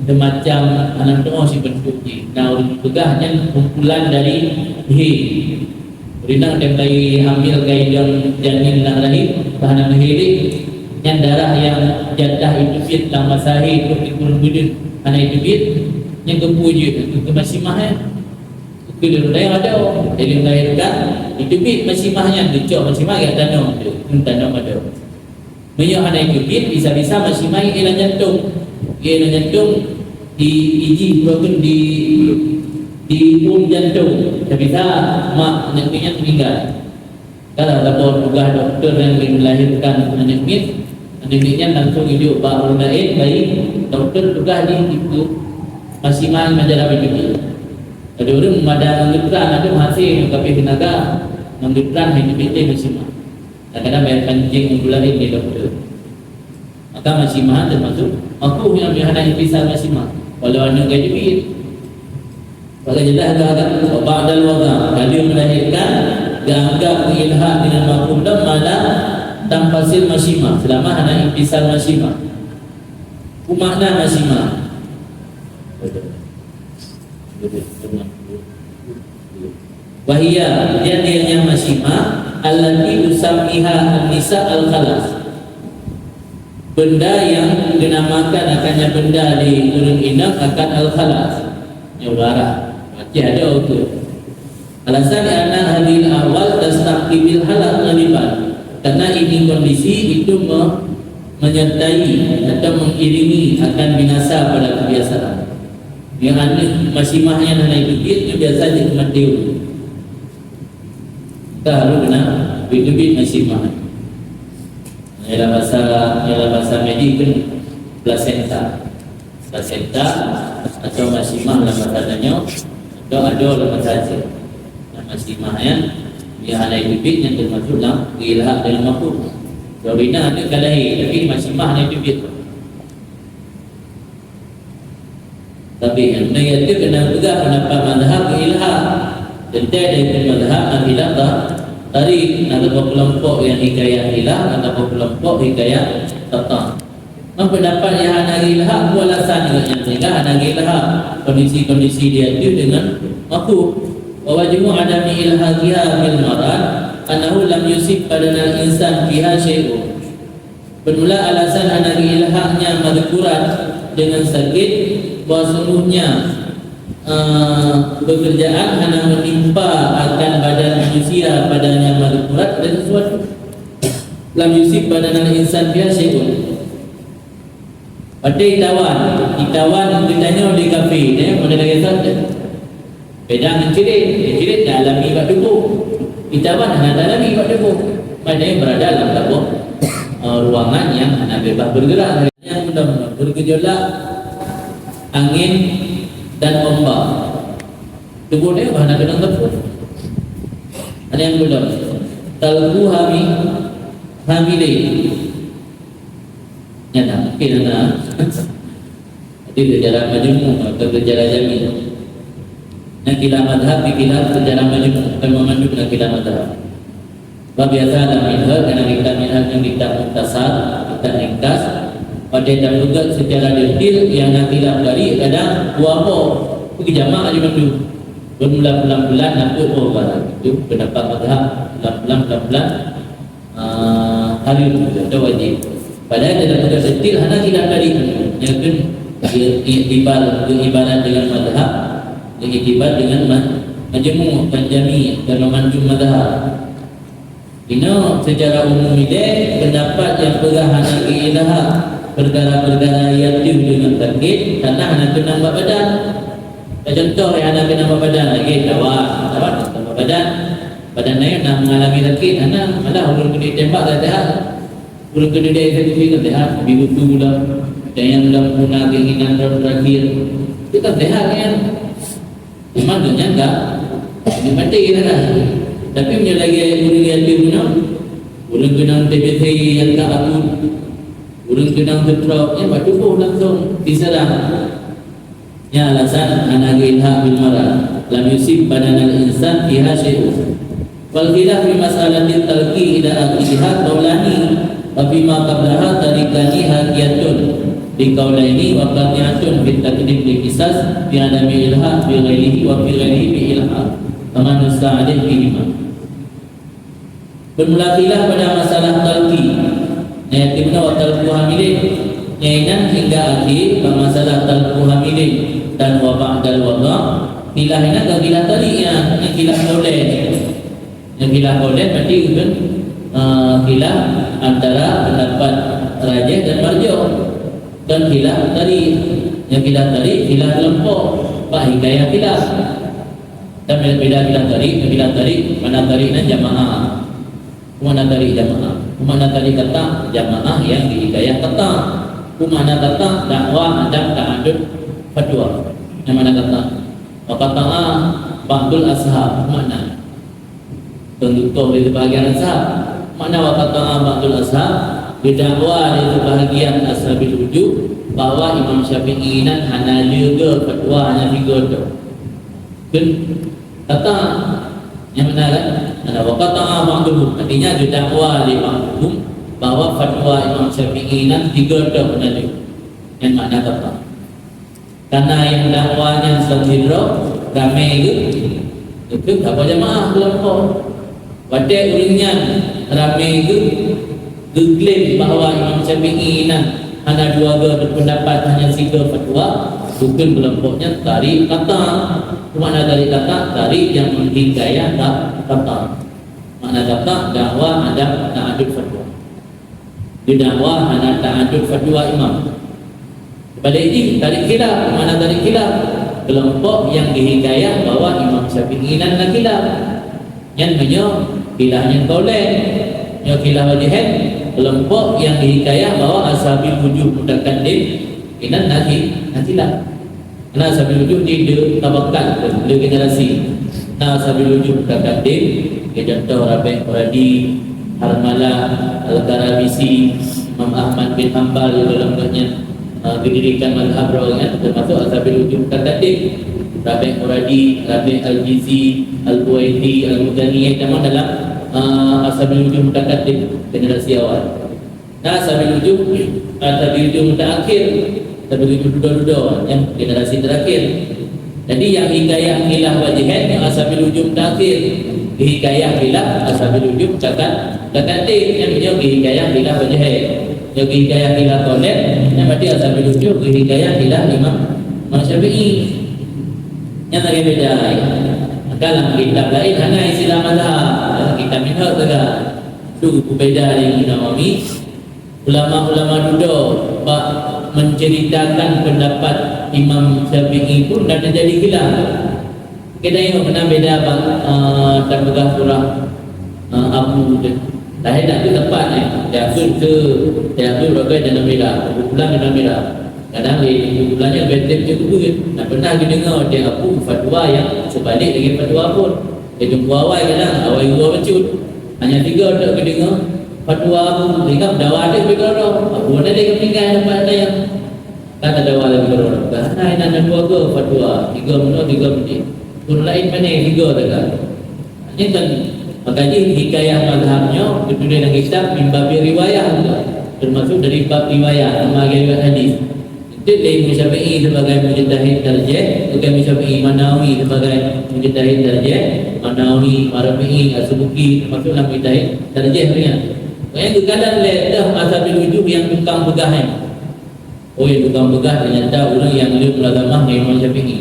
semacam aneuk tuoh sibentuk jih. Na ureuëng peugah nyan kumpulan dari hé. Ureuëng nyang tem bayi hamil ka idong janin lam rahim, bah na meuhé lé. Nyan darah nyang jatah jiteubiet lam masa hé trok di kureueng buleuen hana jiteubiet, nyan geupeu jeuet keu masyimah nyan. Keu lôn laén adoe, jadi melahirkan, jiteubiet masyimah nyan, geucok masyimah, geutanom, geutanom adoe. Meunyoe hana jiteubiet, bisa-bisa masyimah ié lam jantong. Ié lam jantong di, ijih, ataupun di, di bom jantong. Bisa-bisa mak aneuk miet nyan meuninggai. Kalau saboh tugaih dokto nyang melahirkan aneuk miet, aneuk miet nyan langsung ijok bak ureuëng laén, bayi dokto tugaih di situ masyimah majalah jiteubiet. Ada ureuëng mada ngon geutran, ada hase ngon kapé teunaga, ngon geutran hai jiteubiet masyimah. Kadang-kadang bayar pancing ureuëng laén di dokto. Maka masyimah termasuk makruh nyang hana intisal masyimah. Walau aneuk ka jiteubiet. Maka jelas dah kan, wa ba'dal wada, ka lheueh melahirkan, geuanggap geuilhaq dengan mafhum dam malam tanfasil masyimah, selama hana intisal masyimah. Peue makna masyimah? Wahia, dan ianya masyimah, allati tusammiha an-nisa al-khalas. Benda yang dinamakan akannya benda di ureuëng inong akan al-khalas. Nyoe barah. Aceh ada ukur. Alasan, karena hadhil ahwal tastahkibil halak ghaliban. Karena ini kondisi itu me-, menyertai atau mengiringi akan binasa pada kebiasaan. Yang aneuk masimah nyan hana jiteubiet, nyan biasa jeuet mati. Ka harôh keunan jiteubiet masimah. Dalam bahasa, dalam bahasa medik kan plasenta. Plasenta atau masimah dalam bahasa tanyoe, atau adoe dalam bahasa Aceh. Nah, masimah nyan, nyang hana jiteubiet nyan teumasuk lam ilhaq dan makruh. Sabab na aneuk ka lahé, tapi masimah hana jiteubiet. Tapi nyang na, iaitu keunan peugah pendapat mazhab ilhaq. Teuntèe dari mazhab na khilaf ta-, tarik, na saboh keulompok nyang hikayat ilhaq, na saboh keulompok hikayat qat'i'. Ngon pendapat nyang hana ilhaq, peue alasan geuh nyan sehingga hana ilhaq? Kondisi-kondisi diatu deungon makruh. Wa wajhu adami ilhaqiha bil marad annahu lam yusib badanal insan fiha syai'un. Peumula alasan hana ilhaqnya madhkurat deungon sakét, bahwa sungguhnya, eh, pekerjaan hana menimpa akan badan manusia padanya madhkurat ada sesuatu. Lam yusib badanal insan fiha syai'un. Watèe itawan, itawan geutanyoe di kafé, eh, model lagèe nyan. Beda ngon cirét. Cirét taalami bak tuboh. Itawan hana taalami bak tuboh. Maknanya berada dalam saboh, eh, ruangan yang hana bebas bergerak. Nyang meunan bergejolak angin dan ombak. Tuboh nyan hana keunong teupeu. Ada nyang belom. Talqu hami-, hamilin. Nyan dah, mungkin na. Jadi secara majmu' atau secara jami. Nah, khilaf mazhab, khilaf secara majmu', bukan memandu na khilaf mazhab. Sebab biasa dalam minhaj, karena kitab minhaj nyan kitab mukhtasar, kitab ringkas, pada tapeugah secara detail yang na khilaf tadi kadang dua boh, itu jamak aja mandu. Bermula bulan-bulan, nampak boh barang. Itu pendapat mazhab, bulan-bulan, bulan-bulan. Ah, harus atau wajib. Padahal dalam mazhab stil hana khilaf tadi. Nyan kan dia iktibar, dia ibarat dengan mazhab, dia iktibar dengan ma-, majmu', kan jami, dan memandu mazhab. Inoe secara umum ilèe, pendapat nyang peugah hana ilhaq perkara-perkara nyang deuh deungon sakét, karena hana keunong bak badan. Contoh nyang hana keunong bak badan lagèe tawan, tawan hana keunong bak badan. Badan laén na mengalami sakét, hana, malah ureueng keuneuk tembak dah sehat. Ureueng keuneuk dieksekusi kan sehat, beubutu lam, dan nyang lam puna keinginan rot terakhir. Itu kan sehat kan? Memang dunia enggak, ini mati dah. Tapi meunyoe lagèe ureueng yatim nyoe, ureueng keunong T B C yang tak akut, ureueng keunong stroke, eh, bak tuboh langsung diserang. Nyan alasan hana geuilhaq bil marad, lam yusib badanal insan fiha syai'un. Wal khilaf fi mas'alatit talqi ila akhiriha qaulani, wa fima qablaha tarikani hakiyatun bi qaulaini wa qati'atun bit taqdim lil qisas bi adami ilhaq bi ghairihi wa fi ghairihi bi ilhaq. Kama nussa alaih fihima. Bermula khilaf pada masalah talqi. Nyan yatim nyoe wa talqu hamilin. Nyan inan hingga akhé bak masalah talqu hamilin dan wa ba'dal wada'. Khilaf inan ka khilaf tadi nyan, nyan khilaf qaulain. Nyan khilaf qaulain berarti kan, eh, khilaf antara pendapat rajih dan marjuh. Dan khilaf tadi, nyan khilaf tadi, khilaf keulompok. Bak hikayah khilaf. Dan beda-beda khilaf tarik, khilaf tarik, makna tarik nyan jamaah. Makna tarik jamaah. Makna tarik qati', jamaah yang di hikayah qati'. Makna qati', dakwah dan ta'adud fatwa. Nyan makna qati'. Wa qata'a ba'dul ashab, makna. Contoh dari sebahagian ashab. Makna wa qata'a ba'dul ashab, geudakwa lé sebahagian ashabil wujub bahwa Imam Syafi'i nyan hana leuga fatwa, hana sigoe tok. Kan kata nyang beuna kan? Ada wa qata'a ba'duhum. Artinya geudakwa lé ba'duhum bahwa fatwa Imam Syafi'i nyan sigoe tok hana lé. Nyan makna kata. Karena nyang dakwa nyan sidroe ramé geuh, geuh apa jamaah keulompok. Watèe ureueng nyan ramé geuh, geuklaim bahwa Imam Syafi'i nyan hana dua goe berpendapat, hanya sigoe fatwa, Bukon keulompok nyan tarik qata'. Makna tarik qata', tarik nyang menghikayah ta-, qata'. Makna qata', dakwa adak ta'adud fatwa. Geudakwa hana ta'adud fatwa imam. Seubalik jih, tarik khilaf. Makna tarik khilaf, keulompok nyang geuhikayah bahwa Imam Syafi'i nan na khilaf. Nyan meunyoe khilaf nyan qaulain, nyoe khilaf wajhain, keulompok nyang geuhikayah bahwa ashabil wujuh mutakaddim inan na khi-, na khilaf. Na ashabil wujuh di, di tabaqat, di generasi. Na ashabil wujuh mutakaddim, ya contoh Rabi' Muradi, Harmalah, Al-Karabisi, Imam Ahmad bin Hanbal dalam gobnyan, eh, geudirikan mazhab droe nyan, termasuk ashabil wujuh mutakaddim. Rabi' Muradi, Rabi' Al-Jizi, Al-Buwaiti, Al-Muzani, nyang tamong dalam, eh, ashabil wujuh mutakaddim, generasi awal. Na ashabil wujuh, ashabil wujuh mutaakhir, ashabil wujuh dudoe-dudoe, nyang generasi terakhir. Jadi, nyang hikayah khilaf wajhain nyoe ashabil wujuh mutaakhir, hikayah khilaf ashabil wujuh mutaqad-, mutaqaddim, nyan nyoe hikayah khilaf wajhain. Nyoe hikayah khilaf qaulain, nyan berarti ashabil wujuh hikayah khilaf Imam, Imam Syafi'i. Nyan lagèe beda, ya. Maka lam kitab laén hana istilah mazhab, dalam kitab minhaj saja. Tu beubeda dengan Nawawi. Ulama-ulama dudoe bak menceritakan pendapat Imam Syafi'i pun na teujadi khilaf. Kita tengok keunan beda bak, eh, tapeugah surah, eh, Abu tu. Lahé tak tu tepat, eh. Tiap tu, tiap tu ragai dalam beda. Kumpulan dalam beda. Kadang di kumpulan nyan beutôi je kubu. Nah, pernah didengar dia Abu fatwa yang sebalik dengan fatwa pun. Dia jumpa awai kadang, awai dua bacut. Hanya tiga tak kedengar. Fatwa Abu, sehingga dawa dia beutôi. Abu ada dia meninggal dapat ada yang Kan ada wali berurang. Dah, nah, inan dua go fatwa, tiga meunoe, tiga meuti. Pun lain mana tiga teuka. Ini kan, maka jih hikayah mazhab nyoe, beutôi dalam kitab mimbabi riwayah juga. Termasuk dari bab riwayah, sama riwayat hadis. Itu lé Imam Syafi'i sebagai mujtahid tarjih, bukan Imam Syafi'i, Manawi sebagai mujtahid tarjih, Manawi, Marafi'i, As-Subuki, termasuk dalam mujtahid tarjih punya. Yang kekalan lé dah ashabil wujuh yang tukang peugah ni. Oh, yang tukang peugah ternyata ureuëng nyang le mulazamah ngon Imam Syafi'i.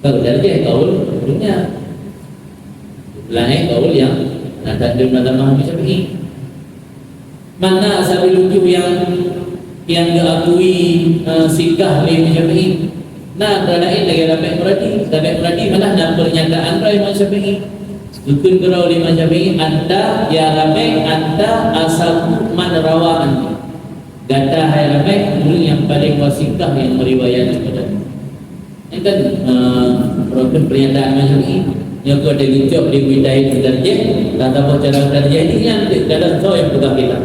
Kalau darjah kaul dunia. Lain kaul yang nak tak le mulazamah Imam Syafi'i. Mana ashabil wujuh yang, yang diakui, eh, sikah oleh Imam Syafi'i? Nah, antara lain lagi Rabi' Muradi. Rabi' Muradi malah na pernyataan dari Imam Syafi'i. Bukon geurau lé Imam Syafi'i, anta ya Rabi', anta ashabu man rawa anni. Gata hai Rabi', ureuëng nyang paleng wasikah nyang meuriwayat daripada. Nyan kan, eh, problem pernyataan Imam Syafi'i. Nyoe keuh teucok di mujtahid tarjih, tata boh cara tarjih nyan, nyan dalam soe nyang peugah khilaf.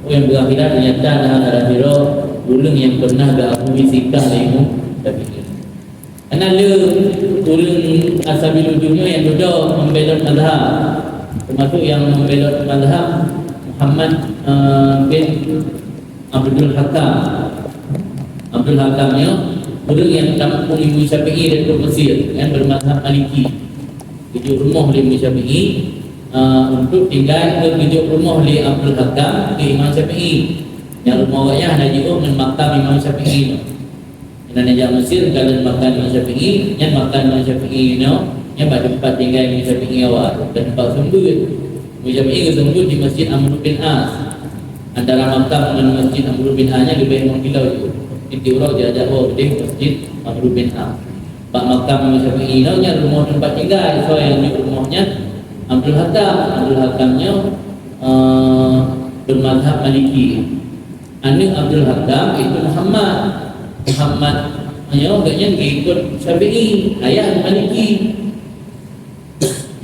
Oh, nyang peugah khilaf ternyata na, na sidroe ureuëng nyang pernah geuakui sikah lé Imam Syafi'i. Karena le ureuëng ashabil wujuh nyoe nyang dudoe membelot mazhab. Termasuk nyang membelot mazhab Muhammad, eh, bin Abdul Hakam. Abdul Hakam nyoe ureuëng nyang tampung Imam Syafi'i dari Mesir, nyang bermazhab Maliki. Geujok rumoh lé Imam Syafi'i, eh, untuk tinggai, geujok rumoh lé Abdul Hakam keu Imam Syafi'i. Nyang rumoh awaknyan hana jiôh ngon makam Imam Syafi'i nyoe. Inan jak Mesir, kalon makam Imam Syafi'i, nyan makam Imam Syafi'i nyoe, nyan bak teumpat tinggai Imam Syafi'i awai, dan teumpat seumeubeuet. Imam Syafi'i geuseumeubeuet di Masjid Amr bin As. Antara makam ngon Masjid Amr bin As nyan leubeh limong kilo ju. Di uroe jak-jak woe di Masjid Amr bin As. Bak makam Imam Syafi'i nyoe nyan rumoh teumpat tinggai, soe nyang jok rumoh nyan? Abdul Hakam. Abdul Hakam nyoe, eh, bermazhab Maliki. Aneuk Abdul Hakam itu Muhammad. Muhammad nyoe gobnyan geuikot Syafi'i, ayah Maliki.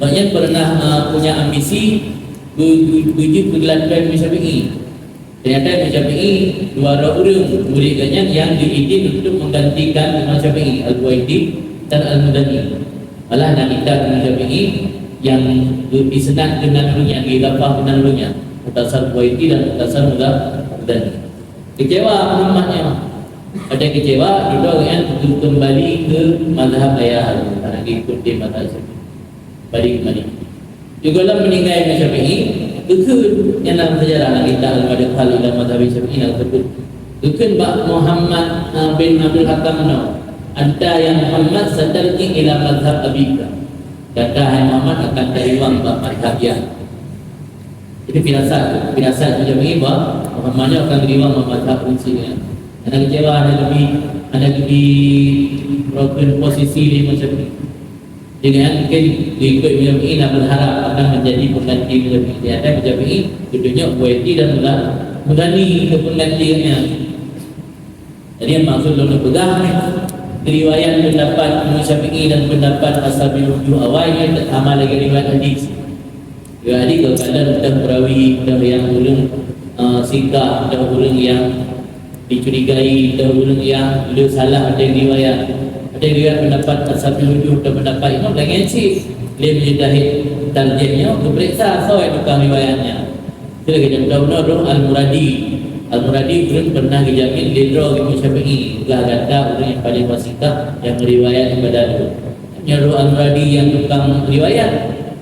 Gobnyan pernah, eh, punya ambisi beu-, beu-, beujeuet keu geulapan Imam Syafi'i. Ternyata Imam Syafi'i dua droe ureuëng murid gobnyan nyang geuidin untuk menggantikan Imam Syafi'i, Al-Buwaiti dan Al-Muzani. Malah na kitab Imam Syafi'i nyang geuisnad keunan ureuëng nyan, geuidafah keunan ureuëng nyan, Mukhtasar Buwaiti dan Mukhtasar Muza-, Muzani. Kecewa Muhammad nyan. Pada kecewa, dudoe nyan kembali ke mazhab ayah, karena diikuti mazhab Syafi'i. Balik kembali. Juga lam meninggai Imam Syafi'i, geukheun nyan dalam sejarah na kitab Al-Madkhal ila Mazhabi Syafi'i na teusebut. Geukheun bak Muhammad, ah, bin Abdul Hakam nyoe. "Anta ya Muhammad satarji ila mazhab abika." Gata, hai Muhammad, akan tariwang bak mazhab ayah. Jadi firasat, firasat Imam Syafi'i bahwa Muhammad nyoe akan tariwang bak mazhab Syafi'i. Hana kecewa, hana geubri, hana geubri broken posisi lé Imam Syafi'i. Dengan mungkin diikut Imam Syafi'i dan berharap akan menjadi pengganti Imam Syafi'i. Di atas Imam Syafi'i, ditunjuk kualiti dan mengga-, mengganti ke penggantinya. Jadi, yang maksud lôn peugah ni, riwayat pendapat Imam Syafi'i dan pendapat ashabil wujuh awai nyan sama lagèe riwayat hadis. Riwayat hadis kadang-kadang teuh perawi, teuh nyang ureueng, eh, sikah, teuh ureueng nyang dicurigai, teuh ureueng nyang le salah ada riwayat. Ada riwayat pendapat ashabil wujuh atau pendapat imam laén cit. Lé mujtahid tarjih nyoe geupeuriksa soe tukang riwayat nyan. Kira contoh bunoe Al-Muradi. Al-Muradi ureueng pernah geujamin lé droe Imam Syafi'i, peugah gata ureueng nyang paleng fasikah nyang riwayat daripada lôn. Nyan Al-Muradi nyang tukang riwayat,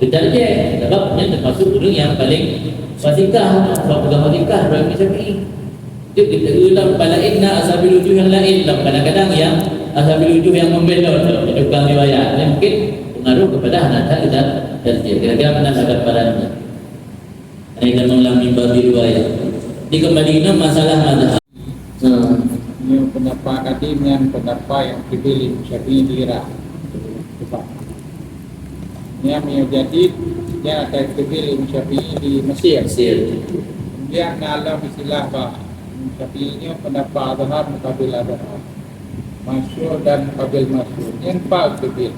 geutarjih, sabab nyan teumasuk ureueng nyang paleng fasikah, sabab peugah fasikah droe Imam Syafi'i. Jadi kita ulang pada inna ashabil wujuh yang lain, dan kadang-kadang yang ashabil wujuh yang membelot, tukang riwayat. Nyan mungkin pengaruh kepada hana that tarjih. Kira-kira mana ada parannya. Ini kan lam mimba riwayat. Jadi kembali ke masalah mazhab. Hmm. Nyoe pendapat tadi nyan pendapat nyang teubiet Imam Syafi'i di Irak. Sebab nyan meunyoe jadi, nyan akan teubiet Imam Syafi'i di Mesir. Mesir. Kemudian na lom istilah bak Imam Syafi'i nyoe pendapat Azhar mukabil Azhar. Masyhur dan mukabil masyhur. Nyan pat teubiet.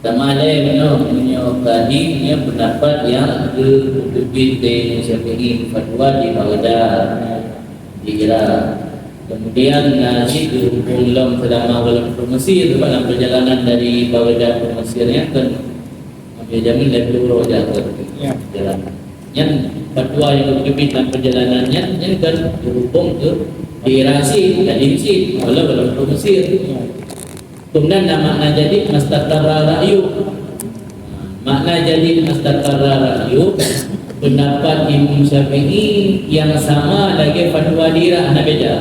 Sama ada yang menurut meunyoe tadi nyan pendapat nyang geuteubiet lé Imam Syafi'i fatwa di Baghdad, di Irak. Kemudian na cit geuhubung lom selama ulôn ke Mesir, dalam perjalanan dari Baghdad ke Mesir nyan kan ambil jamin lhèe ploh uroe jak ke Ya. jalan. Nyan fatwa nyang geuteubiet dalam perjalanan nyan, nyan kan geuhubung ke di Irak cit, jadi cit, walau dalam ke Mesir. Ya. Kemudian na makna jadid mastaqarra ra'yu. Makna jadid mastaqarra ra'yu, pendapat Imam Syafi'i yang sama lagèe fatwa di Irak, hana beda.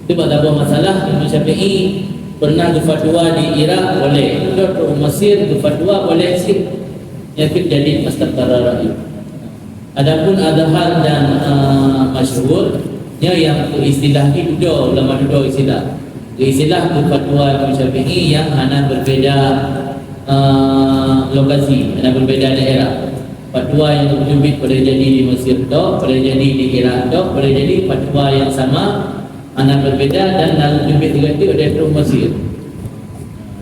Itu bak saboh masalah, Imam Syafi'i pernah geufatwa di Irak boleh, atau di Mesir geufatwa boleh cit. Nyan jadid mastaqarra ra'yu. Adapun Azhar dan, eh, masyhur, nyan nyang keu istilah di dudoe, ulama dudoe istilah. Keu istilah keu fatwa Imam Syafi'i nyang hana berbeda, eh, lokasi, hana berbeda daerah. Fatwa nyang teubiet boleh jadi di Mesir tok, boleh jadi di Irak tok, boleh jadi fatwa nyang sama, hana berbeda dan na teubiet juga tu ada terus Mesir.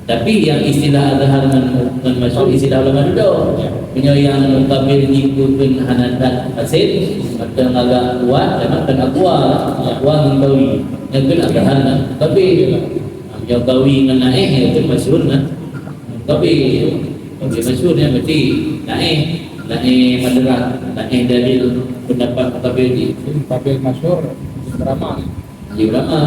Tapi nyang istilah Azhar ngon, ngon masyhur istilah ulama dudoe. Meunyoe nyang mukabil jih keu hana that fasid, maka agak kuat, dan kan aqwa, aqwa ngon qawi. Nyan kan Azhar ngon qabil. Meunyoe qawi ngon naéh, nyan kan masyhur ngon qabil. Qabil masyhur nyan berarti naéh, naéh madrah, naéh dalil pendapat mukabil jih. Mukabil masyhur, ulama. Di ulama.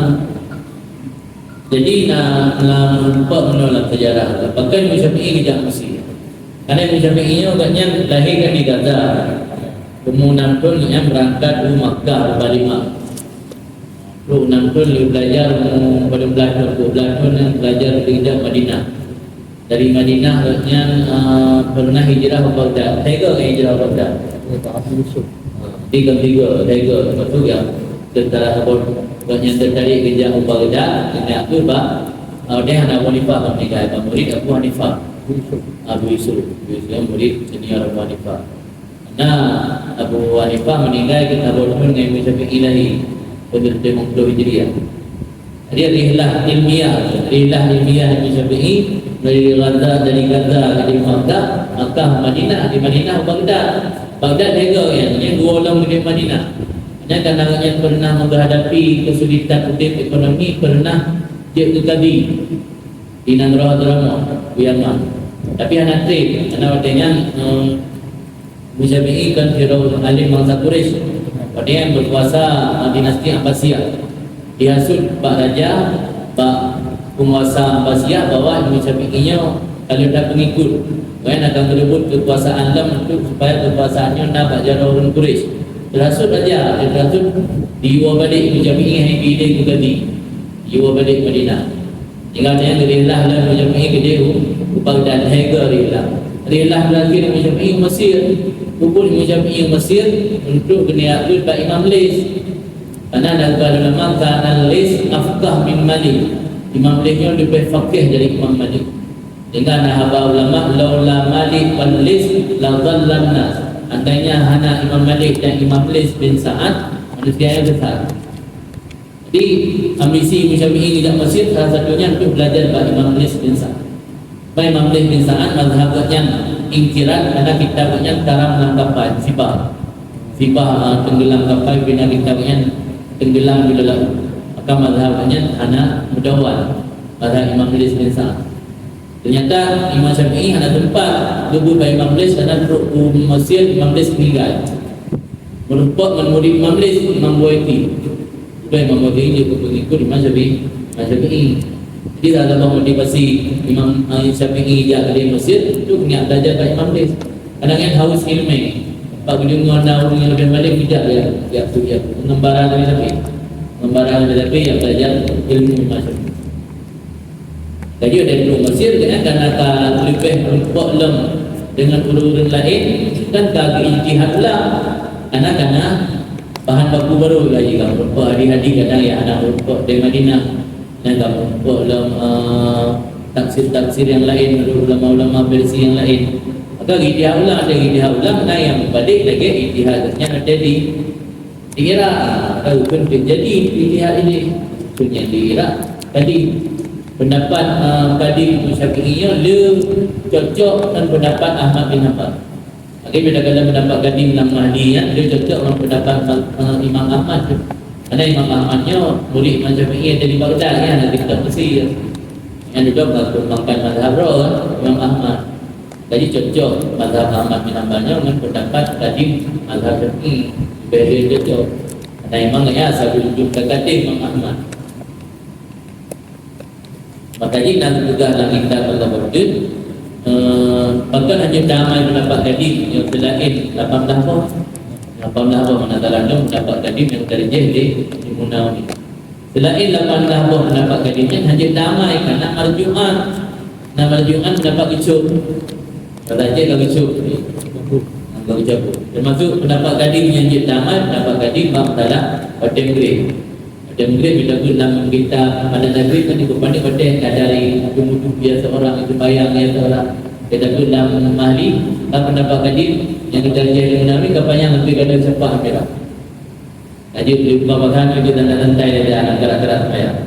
Jadi na, na meurumpok meunoe lam sejarah. Pakon Imam Syafi'i geujak Mesir? Karena Imam Syafi'i nyoe gobnyan lahé kan di Gaza. Umur enam thon gobnyan beurangkat u Makkah, u Palima. Umur enam thon lheueh beulajar, umur dua belas thon, dua belas thon nyan beulajar di Madinah. Dari Madinah gobnyan, eh, pernah hijrah ke Baghdad. Tiga kali hijrah ke Baghdad. Abu Yusuf. Tiga, tiga, tiga. Lepas tu ya, tentara Habor gobnyan tertarik geujak ke Baghdad, kena tu bak, eh, dia anak Abu Hanifah meninggal, bak murid Abu Hanifah. Abu Yusuf. Abu Yusuf, Abu Yusuf, murid senior Abu Hanifah. Nah, Abu Hanifah meninggal ketika Abu Hanifah dengan Imam Syafi'i lahir, pada lima puluh Hijriah. Jadi, rihlah ilmiah, rihlah ilmiah Imam Syafi'i dari Gaza, dari Gaza ke Makkah, Makkah, Madinah, di Madinah, Baghdad. Baghdad lego ya, ini dua orang di Madinah. Hanya karena yang pernah menghadapi kesulitan udip ekonomi, pernah jadi kadi di Nanggroe Hadramaut, di Yaman. Tapi hana treb, karena waktu nyan, eh, Imam Syafi'i kan Firaun alim bangsa Quraisy. Pada yang berkuasa, eh, dinasti Abbasiyah. Dihasut bak raja, bak penguasa Abbasiyah bahwa Imam Syafi'i nyoe kalau ada pengikut, kan akan berebut kekuasaan lom untuk supaya kekuasaan nyoe na bak jaroe ureueng Quraisy. Terhasut raja, terhasut dibawa balik Imam Syafi'i hai pilih ke kadi. Yue balik Madinah. Tinggai nyan geurihlah lé Imam Syafi'i keudeh u Baghdad, lhèe goe rihlah. Rihlah lagi Imam Syafi'i u Mesir. Peubuet Imam Syafi'i u Mesir untuk geuniyak buet bak Imam Lis. Karena na ulama, kana Lis afqah min Malik. Imam Lis nyoe leubeh faqih dari Imam Malik. Dengan na haba ulama, "Laula Malik wal Lis la dhallan nas." Andainya hana Imam Malik dan Imam Lis bin Sa'ad, manusia nyan sesat. Jadi, ambisi Imam Syafi'i geujak Mesir salah satunya untuk belajar bak Imam Lis bin Sa'ad. Bak Imam Lis bin Sa'ad, mazhab gobnyan ingkiran karena kitab gobnyan karam lam kapai, sibah. Sibah, ah, tenggelam kapai, bina kitab gobnyan tenggelam di dalam. Maka mazhab gobnyan hana meudawan, mazhab Imam Lis bin Sa'ad. Ternyata Imam Syafi'i hana sempat geubeuet bak Imam Lis karena trok u Mesir, Imam Lis meninggal. Meurumpok ngon murid Imam Lis, Imam Buwaiti. Udah Imam Buwaiti jeuet keu pengikut Imam Syafi'i. Imam Syafi'i. Jadi, salah satu motivasi Imam, eh, Syafi'i jak keudeh Mesir, tu niat belajar bak Imam Lis. Kadang kan haus ilmu. Pak geudeungoe na ureueng nyang leubeh malém, geujak, ya, ya, ya. Pengembara lebih-lebih. Pengembara lebih-lebih yang belajar ilmu Imam Syafi'i. Jadi, ada ilmu Mesir, kan, karena ka leubeh meurumpok lom dengan ureueng-ureueng laén, kan ka geuijtihad ulang. Karena, karena bahan baku baru lagi, kan, meurumpok hadis-hadis kadang ya hana meurumpok dari Madinah. Dan ka meurumpok lom, eh, tafsir-tafsir yang laén, ulama-ulama versi yang laén. Maka ijtihad ulang, ada ijtihad ulang, nah, yang mubalik lagi ijtihad yang terjadi. Di Irak, tahu pun terjadi ijtihad ini. Maksudnya di Irak, tadi pendapat, ah, Kadim Syafi'i nyoe le cocok ngon pendapat Ahmad bin Hanbal. Jadi, bila kata pendapat Kadim lam Mahdi nyan, le cocok ngon pendapat, ah, Imam Ahmad tu. Karena Imam Ahmad nyoe murid Imam Syafi'i yang dari Baghdad, ya, dari kitab Mesir. Yang duduk mengembangkan mazhab roh, Imam Ahmad. Jadi cocok mazhab Ahmad bin Hanbal nyoe ngon pendapat Kadim mazhab Syafi'i. Lebih cocok. Karena memang ya sabe ujung ka Kadim Imam Ahmad. Maka jih na geupeugah lam kitab Allah Bordin, eh, pakon hana tamai pendapat Kadim nyang seulaén lapan belas boh. Lapan belas boh mana dalam tu pendapat Kadim nyang tarjih di Imam Nawawi. Seulaén lapan belas boh pendapat Kadim nyan hana jeuet damai, karena marju'an. Na marju'an pendapat geucok. Kata cek ka geucok. Ka geucabut. Termasuk pendapat Kadim nyang jeuet damai, pendapat Kadim bak masalah watèe Maghrib. Watèe Maghrib, kita pun lam kitab Adat Maghrib kan, itu pandai watèe ka dari peumudu biasa orang, itu bayang biasa orang. Kita pun lam Mahdi, bak pendapat Kadim nyang kita jih Imam Nawawi ka panyang lebih kada sepah kira. Laju di rumah makan itu tanda-tanda dia anak gerak-gerak sembahyang.